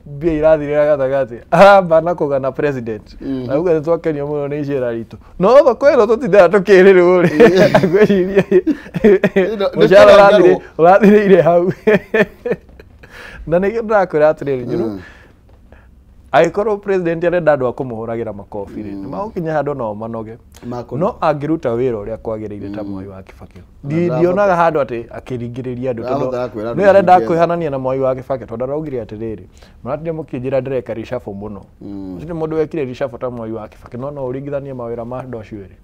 mbia irathirĩra gatagatĩ aramba na kũgana president auga nĩ twakenio mũno nĩ icera ritũ no thoko ĩno tũtindaga tũkĩrĩrwo rĩ ngwĩciria mũcara ũrathirĩire hau na nĩkĩo ndĩrakwĩra atĩrĩrĩ you know angĩkorwo president arenda andũ a kũmũhũragĩra makobi rĩ nĩ magũkinya handũ nao manoge no angĩruta wĩra ũrĩa kwagĩrĩire ta Mwai wa Kibaki ndionaga handũ atĩ akĩringĩrĩria andũ tondũ nĩwe arenda kwĩhanania na Mwai wa Kibaki tondũ araugire atĩrĩrĩ mũratinda mũkĩnjĩra ndĩreka reshuffle mũno gũtirĩ mũndũ wekire reshuffle ta Mwai wa Kibaki no no ũringithanie mawĩra ma andũ acio erĩ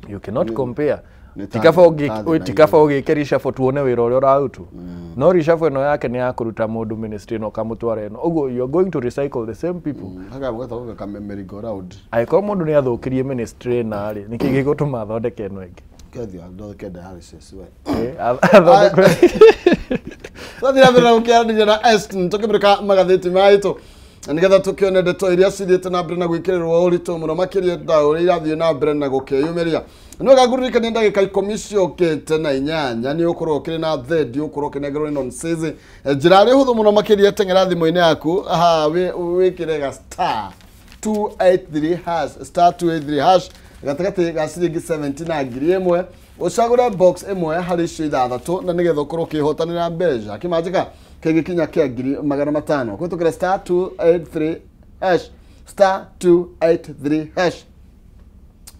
you cannot compare tikaba ũgĩke reshuffle tuone wĩra ũrĩa ũrarutwo no reshuffle ĩno yake nĩ ya kũruta mũndũ ministry ĩno ũkamũtwara ĩno ũguo you are going to recycle the same people angĩkorwo mũndũ nĩ athũkirie ministry ĩna rĩ nĩkĩ gĩgũtũma athondeke ĩno ĩngĩ twathiĩ na mbere na gũkĩaranĩria na Eston tũkĩmũrĩka magathĩti maitũ nĩgetha tũkĩone ndeto iria cithiĩte na mbere na gwĩkĩrĩrwo ũritũ mũno makĩria ũrĩa irathiĩ na mbere na gũkĩyumĩria nĩ wega ngũririkanie ndagĩka 18 nĩ ũkorwo ũkĩrĩ na thendi ũkorwo ũkĩnengerwo nĩ nonsense njĩra ĩrĩa hũthũ mũno makĩria teng'era thimũ-inĩ yaku haha wĩkĩre ga star 283 hash star 283 hash gatagatĩ ga ciringi 70 na 1000 ũcagũre box ĩmwe harĩ icio ithathatũ na nĩgetha ũkorwo ũkĩhotanĩra mbeca kĩmanjĩka kĩngĩkinya kĩa 500 kũhĩtũkĩra star 283 hash star 283 hash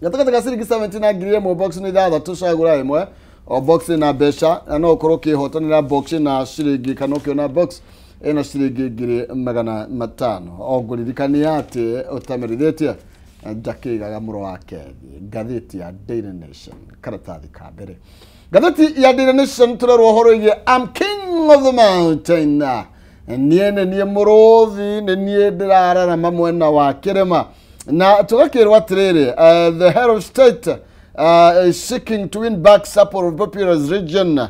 gatagatĩ ga ciringi 70 na 1000 box nĩ ithathatũ cagũra ĩmwe o box na mbeca na no ũkorwo ũkĩhotanĩra box na ciringi kana ũkĩona box Ĩna ciringi 500,000. O ngũririkania atĩ ũtamerithĩtie njakĩigaga mũro wake ngathĩti ya Daily Nation karatathi ka mbere. Ngathĩti ya Daily Nation tũrerwo ũhoro wĩgiĩ I'm king of the mountain. Niĩ nĩ niĩ mũrũthi, nĩ niĩ ndĩrararama mwena wa kĩrĩma. Na tũgakĩrwo atĩrĩrĩ, the head of state is seeking to win back support of populous region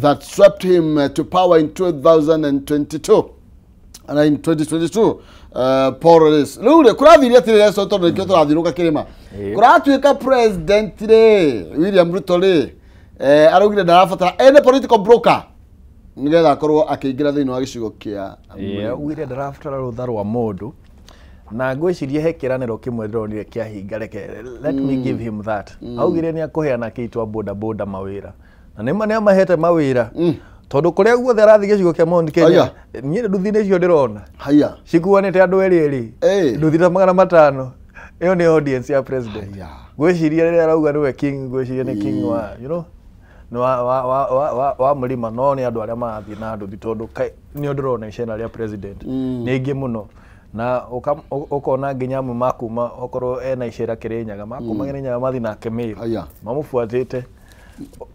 that swept him to power in 2022. And in 2022, Paul Reyes. Rĩu rĩ, kũrathire atĩrĩrĩ so tondũ nĩkĩo tũrathiũrũka kĩrĩma. Kũratuĩka president rĩ, William Ruto rĩ, araugire ndarabatara any political broker nĩgetha akorwo akĩingĩra thĩinĩ wa gĩcigo kĩa Ĩĩ, augire ndarabatara rũtha rwa mũndũ na ngwĩciria he kĩranĩro kĩmwe ndĩronire kĩahinga, reke let me give him that. Augire nĩ akũheana kĩitwa boda boda mawĩra na nĩma nĩ amahete mawĩra tondũ kũrĩa guothe arathiĩ gĩcigo kĩa Mount Kenya Aya. niĩ nduthi-inĩ icio ndĩrona Haya. cikuanĩte andũ erĩ erĩ Ĩĩ. nduthi ta 500. Ĩyo nĩ audience ya president. Haya. Ngwĩciria rĩrĩa arauga nĩwe king, ngwĩciria nĩ king wa you know nĩ wa mũrĩma, no nĩ andũ arĩa marathiĩ na nduthi tondũ nĩo ndĩrona icera rĩa president nĩ aingĩ mũno na ũkona nginya amwe makuma okorwo ena icera Kĩrĩnyaga makuma Kĩrĩnyaga mathiĩ nake Meru Haya. mamũbuatĩte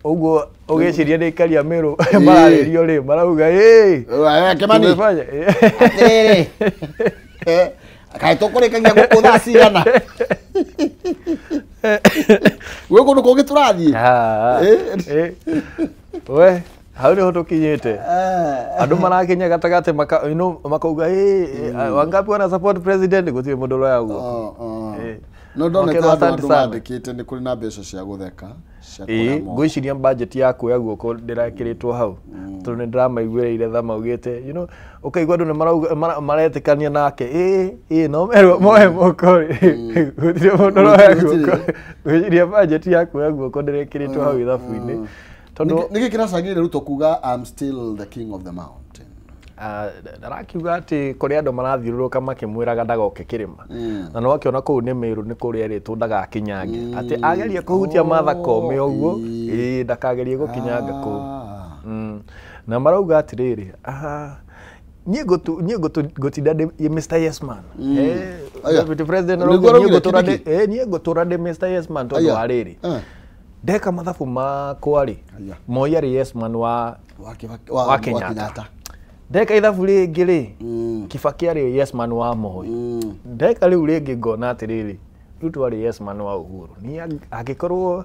ũguo ũgĩciria nĩ aikari a Meru mararĩrio rĩ marauga ĩ Kĩmani. tumefanya." Atĩrĩrĩ. Kaĩ tũkũrĩkagia gũkũ thaa cigana? Gwĩ kũndũ kũngĩ tũrathiĩ? Ah, Eh. We hau nĩho tũkinyĩte andũ marakinya gatagatĩ maka, you know, makauga "Eh, wangapi wana support president?" Gũtirĩ mũndũ ũroya guoko. No ndonete Makerwo handũ asante andũ sana. mandĩkĩte nĩ kũrĩ na mbeca cia gũtheka cia Ĩĩ, kuoya moko. ngwĩciria budget ya kuoya guoko ndĩrekĩrĩtwo hau tondũ nĩ ndĩramaiguĩrĩire tha maugĩte you know, ũkaigua andũ nĩ marauga maretĩkania nake ĩĩ ĩĩ no merwo moe moko rĩ gũtirĩ mũndũ ũroya Gũtirĩ. guoko. Ngwĩciria budget ya kuoya guoko ndĩrekĩrĩtwo hau ithabu-inĩ tondũ Nĩkĩ kĩracangĩire Ruto kuga I'm still the king of the mountain? Arakiuga atĩ kũrĩ andũ marathiũrũrũka makĩmwĩraga ndagoke kĩrĩma na no akĩona kũu nĩ Meru nĩ kũrĩa erĩtwo ndagakinyange atĩ ageria kũhutia Martha Koome ũguo ĩĩ ndakagerie gũkinyanga kũu. Na marauga atĩrĩrĩ, niĩ ngũtinda ndĩ Mr Yes Man. Aya. Deputy President Nĩguo arauga niĩ araugire ngũtũra Kindiki? niĩ ngũtũra ndĩ Mr Yes Man tondũ Aya. wa rĩrĩ ndeka mathabu makwa rĩ Aya. Moi arĩ Yes Man wa Wa Kibaki- wa wa Kenyatta. Ndeka ithabu rĩngĩ rĩ Kibaki arĩ yes man wa Moi. Ndeka rĩu rĩngĩ ngona atĩrĩrĩ Ruto arĩ yes man wa Uhuru. Niĩ angĩkorwo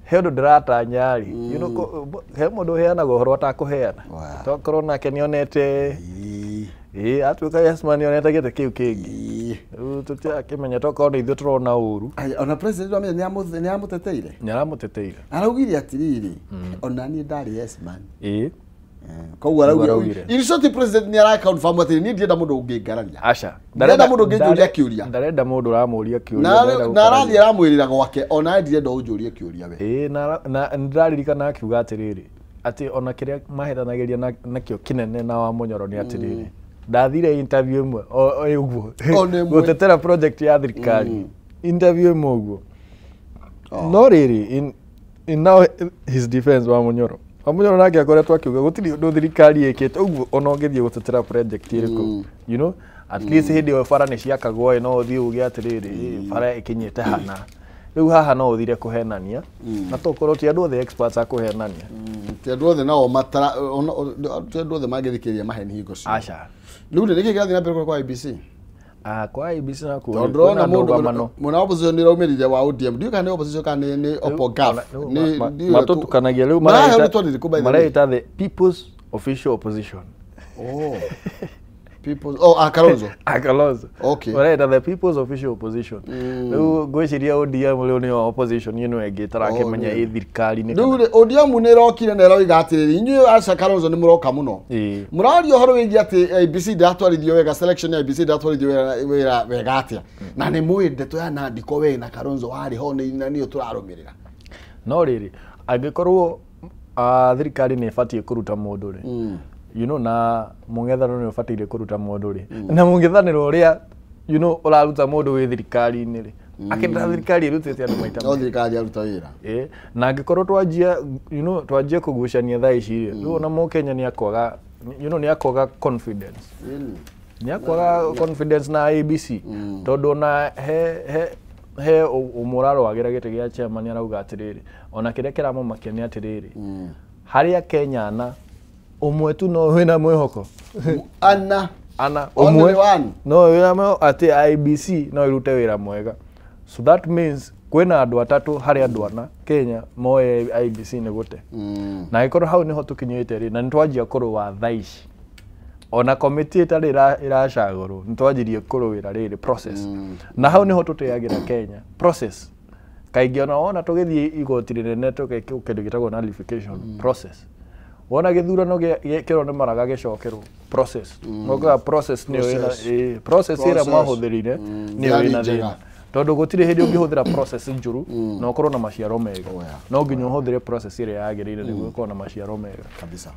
he ũndũ ndĩratanya rĩ you know, he mũndũ ũheanaga ũhoro atakũheana. Wow. Tokorwo nake nĩonete Ĩĩ. ĩĩ atuĩka yes man nĩonete gĩtĩ kĩu kĩngĩ. Ĩĩ. Rĩu tũtirakĩmenya tokorwo nĩ ithuĩ tũrona ũru. Aya, ona president wamenya nĩ amũteteire Nĩaramũteteire. Araugire atĩrĩrĩ ona niĩ ndarĩ yes man. Ĩĩ. Koguo Nĩguo araugire araugire. in short president nĩ ara confirm atĩrĩ niĩ ndienda mũndũ ũngĩngararia. Aca. Ndarenda mũndũ ũngĩnjũria kĩũria. Ndarenda mũndũ ũramũria kĩũria. Na ndarenda na gũkararia. arathiĩ aramwĩrĩra gwake ona ndirenda ũnjũrie kĩũria we. Ĩĩ na nĩndĩraririkana akiuga atĩrĩrĩ atĩ ona kĩrĩa mahetanagĩria nakĩo kĩnene na wa Mũnyoro nĩ atĩrĩrĩ ndathire interview ĩmwe o ũguo O nĩ ĩmwe. gũtetera project ya thirikari interview ĩmwe ũguo no rĩrĩ in now his defense wa Mũnyoro wa Mũnyoro nake akoretwo akiuga gũtirĩ ũndũ thirikari ĩkĩte ũguo ona ũngĩthiĩ gũtetera project ĩrĩkũ you know at least hĩndĩ ĩyo bara nĩ ciakagwo ĩ no ũthiĩ uge atĩrĩrĩ "Ĩ, bara ĩkinyĩte hana rĩu haha no ũthire kũhenania na tokorwo ti andũ othe experts a kũhenania." Ti andũ othe nao matara ti andũ othe mangĩthikĩrĩria maheni hingo ciothe. Aca. Rĩu rĩ nĩkĩ kĩrathiĩ na mbere kwa IEBC? Ah, kwa IEBC nakuo Tondũ rĩ, ndĩrona kwĩna mũndũ ndũgamano. mwena wa opposition nĩ ũraumĩrire wa ODM. Ndiũĩ kana nĩ opposition kana nĩ Opo Gaf. Matũtukanagia rĩu maraheo rĩtwa rĩrĩkũ by the way? mareita the people's official opposition. Oh. People oh ah Kalonzo. Kalonzo. Okay. Mareita the people's official opposition. Rĩu ngwĩciria ODM rĩu nĩyo opposition ĩno ĩngĩ ĩtarakĩmenya Oh, ĩ thirikari-inĩ Rĩu rĩ ODM nĩ ĩrokire na ĩroiga atĩrĩrĩ inyuĩ aca Kalonzo nĩ mũroka mũno. Ĩĩ. Mũraria ũhoro wĩgiĩ atĩ IEBC ndĩratwarithio wega selection ya IEBC ndĩratwarithio wĩra wega atĩa. Na nĩ mũĩ ndeto ya Nandiko we na Kalonzo warĩ ho nĩ na nĩyo tũrarũmĩrĩra. No rĩrĩ angĩkorwo thirikari nĩ ĩbatiĩ kũruta mũndũ rĩ you know na mũng'ethanĩro nĩ ũbataire kũruta mũndũ rĩ na mũng'ethanĩro ũrĩa you know ũraruta mũndũ wĩ thirikari-inĩ rĩ Akĩenda thirikari ĩrutĩte andũ maita No thirikari yaruta wĩra. Na angĩkorwo twanjia you know twanjie kũgucania thaa ici rĩ, rĩu ona mũkenya nĩ akwaga you know nĩ akwaga confidence. Nĩ akwaga confidence na IEBC, tondũ ona he ũmwe ũrarũagĩra gĩtĩ gĩa chairman arauga atĩrĩrĩ, ona kĩrĩa kĩramũmakia nĩ atĩrĩrĩ, harĩa Kenya ana ũmwe tu no wĩna mwĩhoko. Ana. Ana. Only Ũmwe one. no wĩna mwĩhoko atĩ IEBC no ĩrute wĩra mwega. So that means kwĩna andũ atatũ harĩ andũ ana Kenya moe IEBC nĩ gũte. Na angĩkorwo hau nĩho tũkinyĩte rĩ, na nĩ twanjia kũrũa thaa ici, ona komiti ĩtarĩ ĩracagũrwo nĩ twanjirie kũrũĩra rĩrĩ process, na hau nĩho tũteagĩra Kenya process kaingĩ. Ona wona tũgĩthiĩ igoti rĩnene tũgekwo kĩndũ gĩtagwo nullification process, wona gĩthurano kĩrwo nĩ maraga gĩcokerwo process, ũkoraga process nĩyo Process. Process ĩrĩa Process. mwahũthĩrire nĩyo Yarĩ ĩna njega. thĩna, tondũ gũtirĩ hĩndĩ ũngĩhũthĩra process njũru na ũkorwo na maciaro mega. Oh, yeah. No nginya ũhũthĩre process ĩrĩa yagĩrĩire nĩguo ũkorwo na maciaro mega. Kabisa.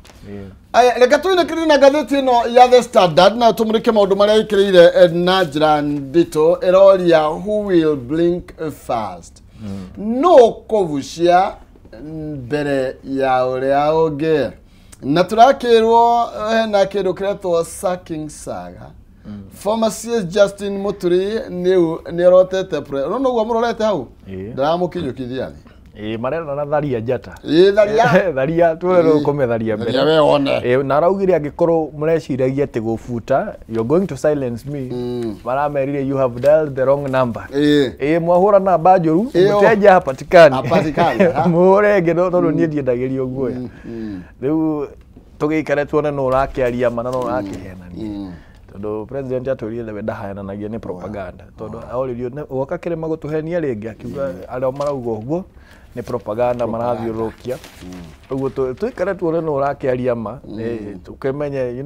Aya, Aya, reke tũinĩkĩrĩrie na ngathĩti ĩno ya The Standard na tũmũrĩke maũndũ marĩa ĩkĩrĩire na njĩra nditũ. Ĩroria, "Who will blink first?" No kũbucia mbere ya ũrĩa ũngĩ, na tũrakĩrwo hena kĩndũ kĩretwo sacking saga. Former CS Justin Muturi nĩ orotete no noguo mũrorete hau. Ndaramũkinyũkithia thĩ. Ĩĩ, marenda na tharia njata. Ĩ, tharia. Tharia tuwe kũmĩtharia mbere. Tharia we wone. Ĩĩ, na araugire angĩkorwo mũreciragia atĩ gũbuta you're going to silence me, maramerire, "You have dialed the wrong number." Ĩĩ, mwahũra namba njũru. Mteja hapatikani. Hapatikani, ha. Mũhũre ĩngĩ, no tondũ niĩ ndiendagĩrio guoya. Rĩu tũgĩikare tuone nũ ũrakĩaria ma na nũ ũrakĩhenania, tondũ president atwĩrire we ndahenanagia, nĩ propaganda, tondũ oririo woka kĩrĩma gũtũhenia rĩngĩ, akiuga arĩa marauga ũguo nĩ propaganda marathiũrũrũkia. Ũguo tũikare tuone nũ ũrakĩaria ma. Tũkĩmenye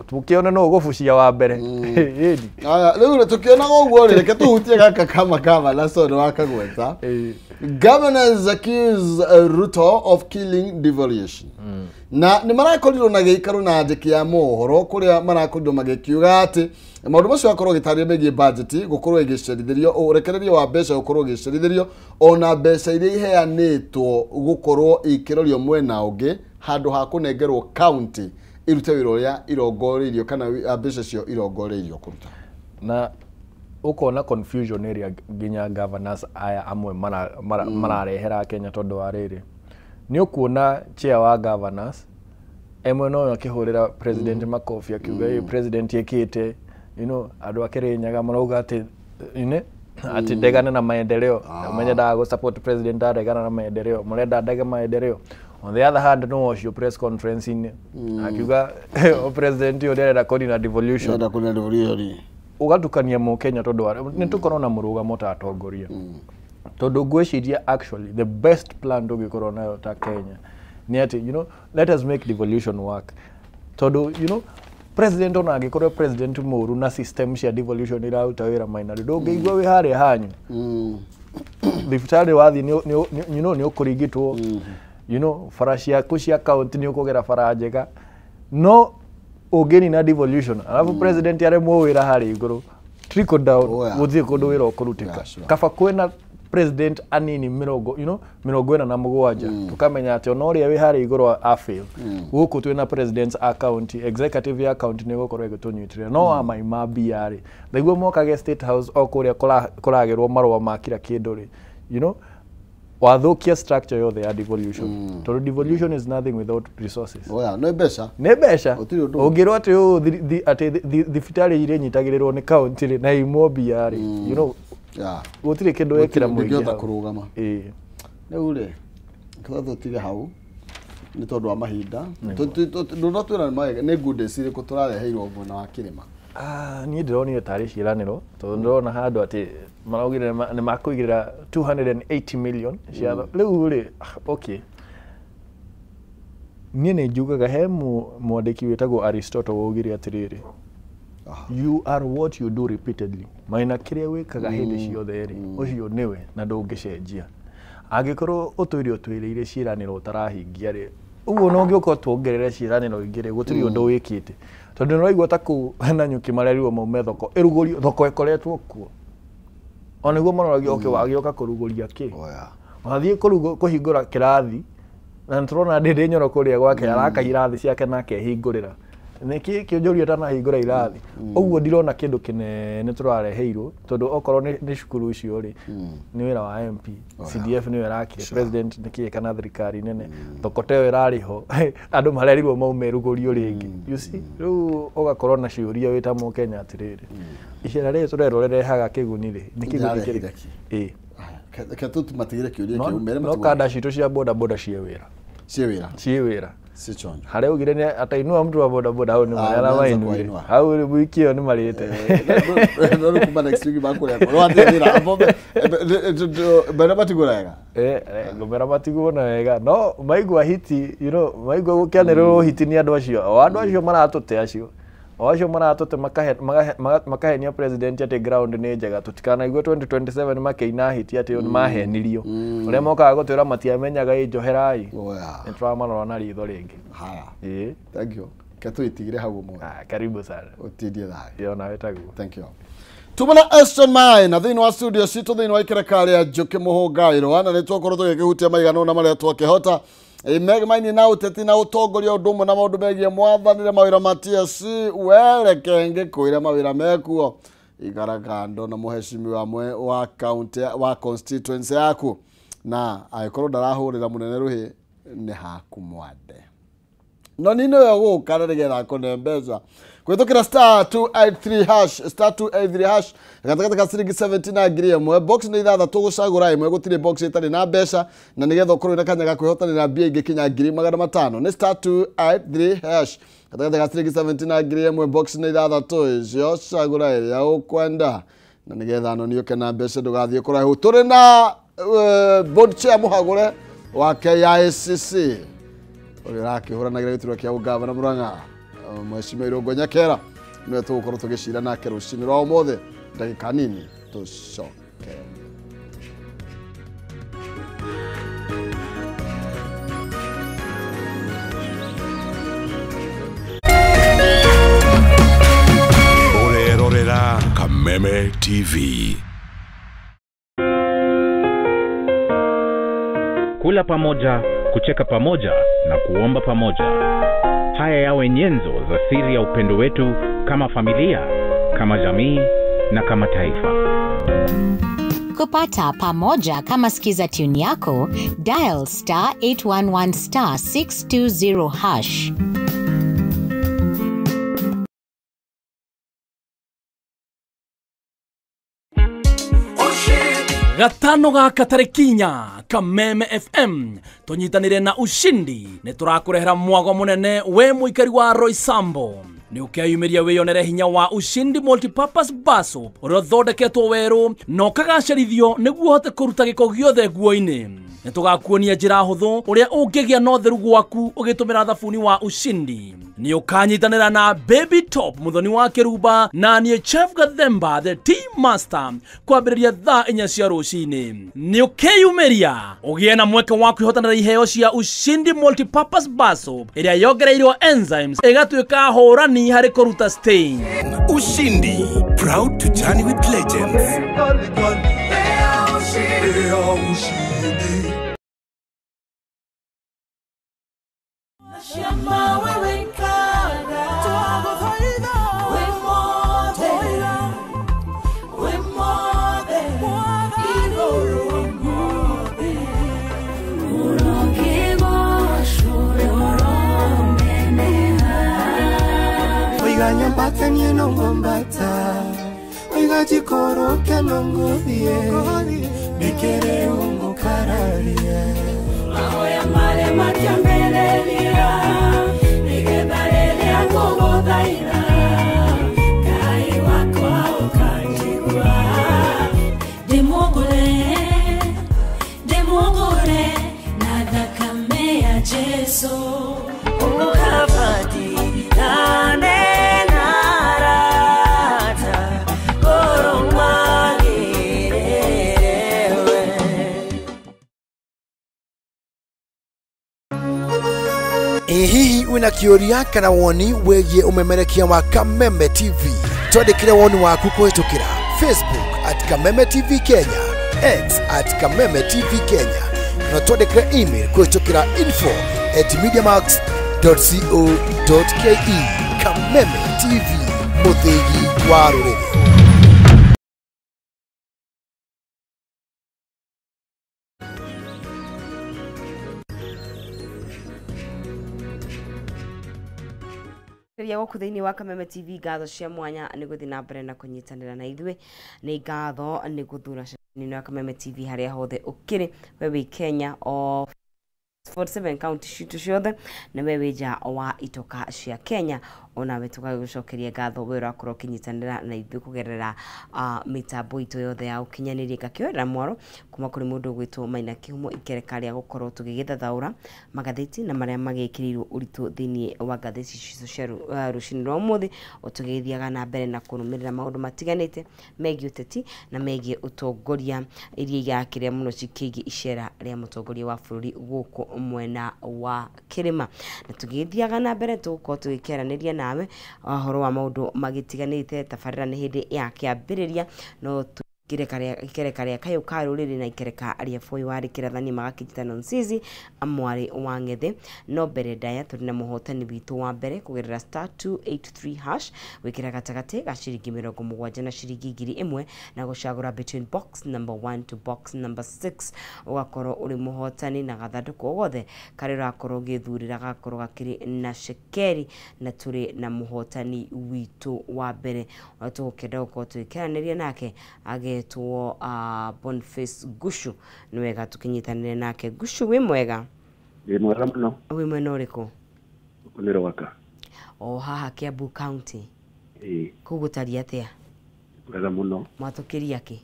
tũkĩone nũ ũgũbucia wa mbere. Ĩni. Aya, rĩu rĩ, tũkĩonaga ũguo rĩ, reke tũhutie gaka kama kama na so nĩ wakagweta. Governors accuse Ruto of killing devolution. Na nĩ marakorirwo na gĩikaro na andĩki a mohoro kũrĩa marakorirwo magĩkiuga atĩ maũndũ macio akorwo gĩtarĩria megiĩ budget gũkorwo ĩgĩcerithĩrio, ũrekererio wa mbeca gũkorwo ũgĩcerithĩrio, ona mbeca iria iheanĩtwo gũkorwo ikĩrorio mwena ũngĩ handũ ha kũnengerwo county irute wĩra ũrĩa irongoreirio kana mbeca cio irongoreirio kũruta. Na ũkona confusion ĩrĩa nginya governors aya amwe mararehera Kenya, tondũ wa rĩrĩ, nĩ ũkuona chair wa governors emwe no akĩhũrĩra president makobi akiuga, "Ĩ, president ĩkĩte," andũ a Kĩrĩnyaga marauga atĩ atĩ ndegane na maendeleo, menyendaga gũ support president aregana na maendeleo, mũrenda ndege maendeleo. On the other hand, no ũcio press conference-inĩ akiuga o president ũyũ nĩarenda kũnina devolution. Nenda kũnina devolution. Ũgatukania mũkenya, tondũ nĩ tũkorwo na mũrũgamo ta atongoria, tondũ ngwĩciria actually the best plan tũngĩkorwo nayo ta Kenya nĩ atĩ let us make devolution work, tondũ president ona angĩkorwo president mũru na system cia devolution iraruta wĩra maina, ndũngĩigua wĩ harĩa hanyu thibitarĩ wathiĩ nĩ ũkũrigitwo, bara ciaku cia county nĩ ũkũgera bara njega, no ũngĩnina devolution alafu president aremwo wĩra harĩa igũrũ, trickle down, gũtirĩ kũndũ wĩra ũkũrutĩka. Kaba kwĩna president anini mĩrongo 47, tũkamenya atĩ ona ũrĩa wĩ harĩa igũrũ a fail, gũkũ twĩna presidents a county, executive ya county nĩ ĩgũkorwo ĩgĩtũnyitĩrĩra. No wa maima mbia rĩ, thaiguo mokage State House o kũrĩa kũragĩrwo marũa ma kira kĩndũ rĩ, wathũkia structure yothe ya devolution, tondũ devolution is nothing without resources. Oya, no mbeca. Nĩ mbeca. Gũtirĩ ũndũ. Ũngĩrwo atĩ ũũ atĩ thibitarĩ iria inyitagĩrĩrwo nĩ county rĩ na imwo mbia rĩ, gũtirĩ kĩndũ wekĩra mũingĩ Ndũngĩhota hau. kũrũgama. Rĩu rĩ, kĩrĩa tũtige hau nĩ tondũ wa mahinda. Ndũnatwĩra nĩ good days irĩkũ tũrareheirwo mwena wa kĩrĩma? Ah, niĩ ndĩronire tarĩ ciĩranĩro, tondũ ndĩrona handũ atĩ maraugire nĩ makũigĩrĩra 280 million cia rĩu rĩ. Ah, okay, niĩ nĩ njugaga he mwandĩki wĩtagwo Aristotle waugire atĩrĩrĩ, "You are what you do repeatedly." Maina kĩrĩa wĩkaga hĩndĩ ciothe rĩ, ũcio nĩwe na ndũngĩcenjia. Angĩkorwo ũtũire ũtwĩrĩire ciĩranĩro ũtarahingia rĩ, ũguo no ũngĩũka tuongerere ciĩranĩro ingĩ rĩ, gũtirĩ ũndũ wĩkĩte, tondũ nĩũraigua ta kũu Nanyuki marerirwo maume thoko ĩrugũrio, thoko ĩkoretwo kuo. Ona niguo maroragia okay wagĩũka kũrugũria kĩ. Wathiĩ kũhingũra kĩrathi na nĩtũrona Ndĩndĩ Nyoro kũrĩa gwake araka irathi ciake na akehingũrĩra. Nĩkĩ kĩonjoria atanahingũra irathi. Ũguo ndirona kĩndũ kĩnene tũrareheirwo tondũ okorwo nĩ cukuru icio rĩ nĩ wĩra wa MP, CDF nĩyo ĩrakire, president nĩkĩĩ kana thirikari nene, thoko ta ĩyo ĩrarĩ ho andũ marerirwo maume rugũrio rĩngĩ. You see, rĩu ũgakorwo na ciũria wĩ ta Mũkenya atĩrĩrĩ, icera rĩrĩ tũrerwo rĩrehaga kĩguni rĩ, nĩ kĩguni kĩrĩkũ? Ĩĩ. Reke tũmatigĩre kĩũria kĩu mere No kanda citũ cia boda boda ciĩ wĩra. Ciĩ wĩra. Ciĩ wĩra. Si chonjo. Harĩa augire nĩ atainua mtu wa boda boda hau nĩ marĩa aramainũire. Hau rĩ wiki ĩyo nĩ marĩte. No rĩu kuma next week makũrĩa. Rwathiĩ wĩra. Mbere matigwo wega. Ngũmera matigwo na wega. No maigua hiti, you know, maigua gũkĩanĩrĩrwo hiti nĩ andũ acio. O andũ acio maratũte acio. O acio maratũte makahenia president atĩ ground nĩ njega tũtikanaigue 2027 makĩina hiti atĩ nĩ mahenirio. Ũrĩa mokaga gũtwĩra matiamenyaga ĩ njoherai. Nĩ tũramarora na ritho rĩngĩ. Haya. Ĩĩ. Thank you. Ketũitigire hau ũmũthĩ. Karibu sana. Ũtindie thayũ. Ĩyo nawe taguo. Thank you. Tumana Eston Mai na thĩinĩ wa studio citũ thĩinĩ wa ikereka rĩa Njũkĩ Mũhũngairwo na nĩ twakorwo tũgĩkĩhutia maigana ũna marĩa twakĩhota megmaini na ũteti na ũtongoria ũndũ ũmwe na maũndũ megiĩ mwathanĩre mawĩra ma TSC wereke ngĩkwĩre mawĩra mekuo ikara kando na mũheshimiwa wa county wa constituency yaku na angĩkorwo ndarahũrĩra mũnene rũhĩ nĩ haku mwande no ni nĩwe ũgũka na nĩgetha akũne mbeca kũhĩtũkĩra star 283 hash star 283 hash gatagatĩ ka ciringi 70 na ngiri ĩmwe box nĩ ithathatũ gũcagũra ĩmwe gũtirĩ box ĩtarĩ na mbeca na nĩgetha ũkorwo na kanya ga kwĩhotanĩra mbia ingĩ kinya ngiri magana matano nĩ star 283 hash gatagatĩ ka ciringi 70 na ngiri ĩmwe box nĩ ithathatũ icio cagũra ĩrĩa ũkwenda na nĩgetha no nĩũke na mbeca ndũgathiĩ kũraihu tũrĩ na board chair mũhagũre wa KICC ũrĩa ũrakĩhũranagĩra gĩturwa kĩa ũgavana Murang'a Mheshimiwa Irũngũ Nyakera nĩwe tũgũkorwo tũgĩcira nake rũcinĩ rwa ũmũthĩ ndagĩka nini tũcoke. Ũrerorera Kameme TV. Kula pamoja, kucheka pamoja na kuomba pamoja. Haya yawe nyenzo za siri ya upendo wetu kama familia, kama jamii na kama taifa. Kupata pamoja kama skiza tune yako, dial star 811 star 620 hash. Gatano gaka tarĩki inya Kameme FM tũnyitanĩre na Ushindi nĩ tũrakũrehera mwago mũnene we mũikari wa Roysambu. Nĩ ũkeyumĩria wĩyonere hinya wa Ushindi Multipurpose Bar Soap ũrĩa ũthondeketwo werũ na ũkagacerithio nĩguo ũhote kũruta gĩko gĩothe nguo-inĩ. Nĩ tũgakuonia njĩra hũthũ ũrĩa ũngĩgĩa na ũtheru gwaku ũgĩtũmĩra thabuni wa Ushindi. Nĩ ũkanyitanĩra na Baby Top mũthoni wa Kĩrumba na niĩ Chef Gathemba the Tea Master kwambĩrĩria thaa inya cia rũcinĩ. Nĩ ũkeyumĩria ũgĩe na mweke wa kwĩhotanĩra iheo cia Ushindi Multipurpose Bar Soap ĩrĩa yongereirwo enzymes ĩgatuĩka hũrani harĩ kũruta stain. Ushindi, proud to journey with legends. Oiga nyambata nongombata oiga jikoroke nongothie nikere ungukararia mahoya mare matiambĩrĩria nĩgetha rĩrĩa ngũgũthaitha Ngai wakwa ũkanjigua ndĩmũgũre na thakame ya Jesu ũkabati Hihi wina kĩũria kana woni wĩgiĩ ũmemerekia wa Kameme TV? Twandĩkĩre woni waku kũhĩtũkĩra Facebook at Kameme TV Kenya, X at Kameme TV Kenya, na twandĩkĩre email kũhĩtũkĩra info@mediamax.co.ke. Kameme TV, mũthĩgi wa rũrĩrĩ. Ria gũkũ thĩinĩ wa Kameme TV, ngatho cia mwanya nĩ gũthiĩ na mbere na kũnyitanĩra na ithuĩ, nĩ ngatho nĩ gũthura ceceni ya Kameme TV harĩa hothe ũkĩrĩ, we wĩ Kenya o 47 county citũ ciothe, na we wĩ nja wa itoka cia Kenya, onawe tũgagũcokeria ngatho we ũrakorwo ũkĩnyitanĩra na ithuĩ kũgerera mĩtambo itũ yothe ya ũkinyanĩria. Ngakĩoera mwaro kuma kũrĩ mũndũ ũgwĩtwo Maina Kĩhumo ikereka rĩa gũkorwo tũgĩgĩthathaũra magathĩti na marĩa magĩkĩrĩirwo ũritũ thĩinĩ wa ngathĩti citũ cia rũcinĩ rwa ũmũthĩ, o tũgĩthiaga na mbere na kũrũmĩrĩra maũndũ matiganĩte megiĩ ũteti na megiĩ ũtongoria iria irakĩrĩa mũno cikĩgiĩ icera rĩa mũtongoria wa bũrũri gũkũ mwena wa kĩrĩma. Na tũgĩthiaga na mbere tũgũkorwo tũgĩkĩaranĩria nawe ũhoro wa maũndũ magĩtiganĩte. Tabarĩra nĩ hĩndĩ ya kĩambĩrĩria, no ikereka rĩa kayũ ka rũrĩrĩ na ikereka rĩa boy wa kĩrathani magakĩnyitana Nsizi mwarĩ wa Ng'ethe. No mbere ndaya tũrĩ na mũhotani witũ wa mbere kũgerera star 283 hash, wĩkĩra gatagatĩ ga ciringi 70 na ciringi 1000 na gũcagũra between box number 1 to box number 6, ũgakorwo ũrĩ mũhotani na gathandũkũ gothe karĩa ũrakorwo ũgĩthurĩra gakorwo gakĩrĩ na cekeri. Na tũrĩ na mũhotani witũ wa mbere ũrĩa tũgũkĩenda gũkorwo tũgĩkĩaranĩria nake agetwo Boniface Gushu. Nĩ wega tũkĩnyitanĩre nake. Gushu, wĩ mwega? Ndĩ mwega mũno. Wĩ mwena ũrĩkũ? Gũkũ nĩ Rwaka. O haha Kiambu County? Ĩĩ. Kũu gũtariĩ atĩa? Wega mũno. Mwatũkĩria kĩ?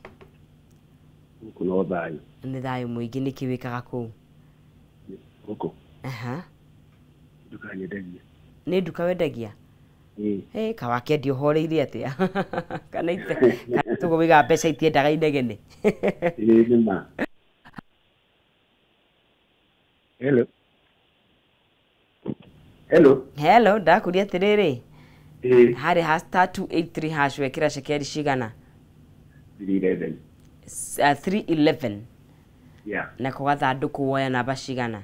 Gũkũ no thayũ. Nĩ thayũ mũingĩ. Nĩkĩ wĩkaga kũu? Gũkũ? Aha. Nduka nyendagia. Nĩ nduka wendagia? Ĩĩ. Ĩ kawakĩendia ũhoreire atĩa? Kana tũgũiga mbeca itiendaga inegene? Ĩĩ nĩ ma. Hello. Hello. Hello, ndakũria atĩrĩrĩ. Ĩĩ. Harĩ ha star 283 hash wekĩra cekeri cigana? 311. 311. Yeah. Nako gathandũkũ woya namba cigana?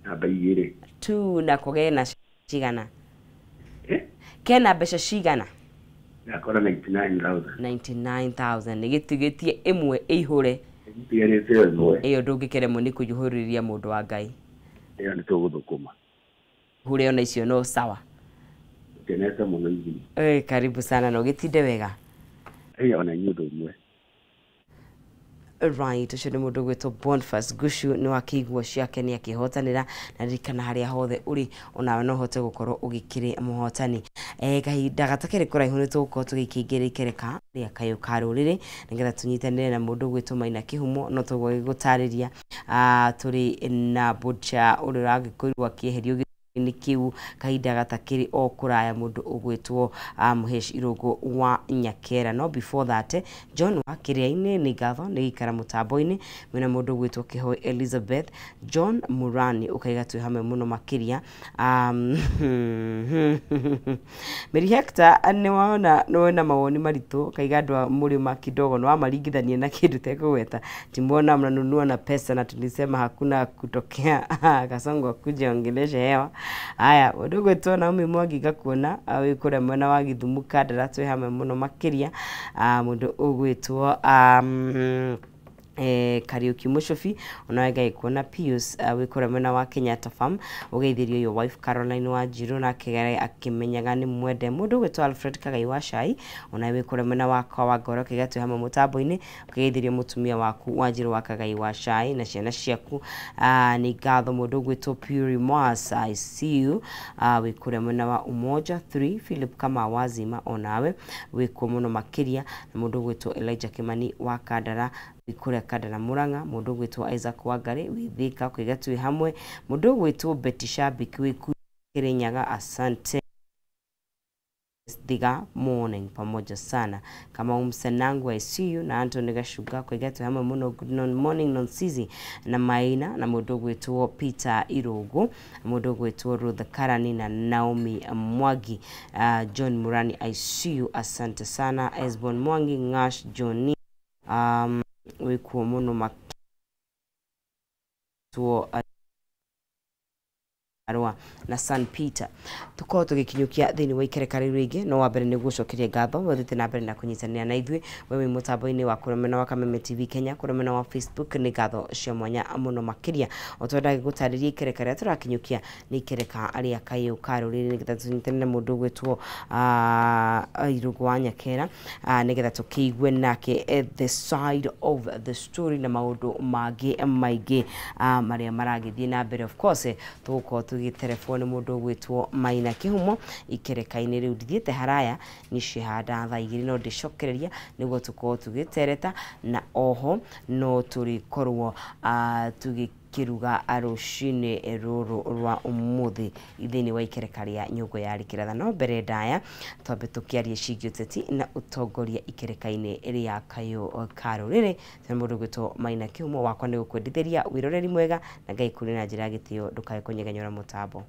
Namba 2. 2 nako gena cigana? Kena mbeca cigana? Ndakora 99,000. 99,000. Nĩ gĩtigĩtie ĩmwe ĩihũre. Ĩtigĩrĩte ĩmwe. Ĩyo ndũngĩkeremwo nĩ kũihũrĩria mũndũ wa Ngai. Ĩyo nĩ tũgũthũkũma. Hure ona icio no sawa. Kenete mũno ithuĩ. Karibu sana na ũgĩtinde wega. Ĩyo ona inyuĩ ũndũ ũmwe. Right, ũcio nĩ mũndũ ũgwĩtwo Boniface Gushu, nĩ wakĩiguo ciake nĩ akĩhotanĩra, na ririkana harĩa hothe ũrĩ onawe no ũhote gũkorwo ũgĩkĩrĩ mũhotani. Kahinda gatakĩrĩ kũraihu nĩ tũgũkorwo tũgĩkĩingĩra ikereka rĩa kayũ ka rũrĩrĩ nĩgetha tũnyitanĩre na mũndũ ũgwĩtwo Maina Kĩhumo. No tũgũgĩgũtarĩria tũrĩ na butcher ũrĩa ũragĩkorirwo akĩeherio nĩ kĩu kahinda gatakĩrĩ o kũraya, mũndũ ũgwĩtwo Mũhesh Irũngũ wa Nyakera. No before that, John wa Kĩrĩa-inĩ nĩ ngatho nĩ gĩikara mũtambo-inĩ mwena mũndũ ũgwĩtwo Kĩhoi Elizabeth John Murani ũkaiga twĩ hamwe mũno makĩria. Mary Hector nĩ wona nĩ wona mawoni maritũ, ũkaiga andũ a mũrĩma kidogo nĩ wamaringithania na kĩndũ tekũgweta, timuona mnanunua na pesa na tulisema hakuna kutokea Kasongo akuje ongeleshe hewa. Aya, ũndũ ũgwĩtwo Naomi Mwangi ngakuona wĩ kũrĩa mwena wa Gĩthumo Kandara, twĩ hamwe mũno makĩria. Mũndũ ũgwĩtwo Kariuki Mushofi onawe ngagĩkuona. Pius wĩ kũrĩa mwena wa Kenyatta Farm, ũgeithĩrio your wife Caroline Wanjiru nake akĩmenyaga nĩ mwende. Mũndũ ũgwĩtwo Alfred Kagai wa Cai onawe wĩ kũrĩa mwena wa Kawangoro, ũkaiga twĩ hamwe mũtambo-inĩ, ũkĩgeithĩrio mũtumia waku Wanjiru wa Kagai wa Cai na ciana ciaku. Nĩ ngatho. Mũndũ ũgwĩtwo Puri Moas, I see you, wĩ kũrĩa mwena wa Umoja 3. Philip Kama Wazima onawe wĩ kuo mũno makĩria, na mũndũ ũgwĩtwo Elijah Kimani wa Kandara wĩ kũrĩa Kandara Murang'a. Mũndũ ũgwĩtwo Isaac Wangari wĩ Thika, ũkaiga twĩ hamwe. Mũndũ ũgwĩtwo Betty Shabik wĩ Kirinyaga, asante. Thiga morning pamoja sana kama umsenangu I see you na Anthony Gashuga kwegetu hamwe muno. Good morning Nonsizi na Maina na mundu gwitwo Peter Irugu, mundu gwitwo Ruth Karani na Naomi Mwagi, John Murani I see you, asante sana. Esbon Mwangi Ngash Johnny wikuo muno makituo Arua na San Peter. Tukorwo tugikinyukia thiini wa ikereka riu ringi no wa mbere ni gucokeria ngatho wethiite na mbere na kunyitanira na ithuĩ we wi mutambo-inĩ wa kũrĩa wa Kameme TV Kenya, kũrĩa wa Facebook. Nĩ ngatho cia mwanya mũno makĩria. O twenda gũtarĩria ikereka rĩrĩa tũrakinyũkia nĩ ikereka rĩa kayũ ka rũrĩrĩ nĩgetha tũnyitanĩre na mũndũ ũgwĩtwo Irũngũ wa Nyakera nĩgetha tũkĩigue nake the side of the story na maũndũ mangĩ maingĩ marĩa maragĩthiĩ na mbere. Of course tũgũkorwo tũgĩtelefoni mũndũ ũgwĩtwo Maina Kĩhumo ikereka-inĩ rĩu. Ndithiĩte haraya nĩ cihanda thaa 2 no ndĩcokereria nĩguo tũkorwo tũgĩtereta na oho no tũrĩkorwo tũgĩkĩruga rũcinĩ rũrũ rwa ũmũthĩ thĩinĩ wa ikereka rĩa nyũngũ ya rĩkĩratha. No mbere ndaya twambe tũkĩarie ciĩgiĩ ũteti na ũtongoria ikereka-inĩ rĩa kayũ ka rũrĩrĩ. Tena mũndũ ũgwĩtwo Maina Kĩhumo wakwa nĩ gũkwendithĩria wĩroreri mwega na Ngai kũrĩ na njĩra ya gĩtĩo ndũkae kũnyegenyora mũtambo.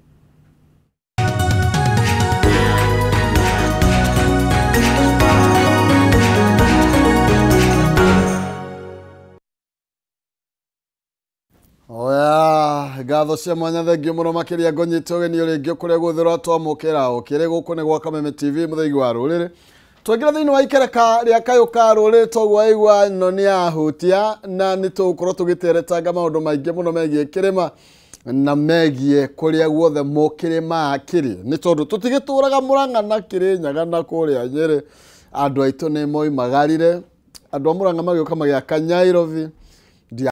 Oya, ngatho cia mwanya thengio mũno makĩria ngũnyite ũgeni ũrĩngĩ kũrĩa guothe ũratwamũkĩra ũkĩrĩ gũkũ nĩ gwa Kameme TV mũthĩgi wa rũrĩrĩ. Twaingĩra thĩinĩ wa ikereka rĩa kayũ ka rũrĩrĩ toguo waigua ĩno nĩ yahutia na nĩ tũgũkorwo tũgĩteretanga maũndũ maingĩ mũno megiĩ kĩrĩma na megiĩ kũrĩa guothe mũkĩrĩma kĩrĩ nĩ tondũ tũtigĩtũraga Mũrang'a na Kĩrĩnyaga na kũrĩa Nyĩrĩ. Andũ aitũ nĩ moimagarire, andũ a Mũrang'a magĩũka magĩaka Nyairobi.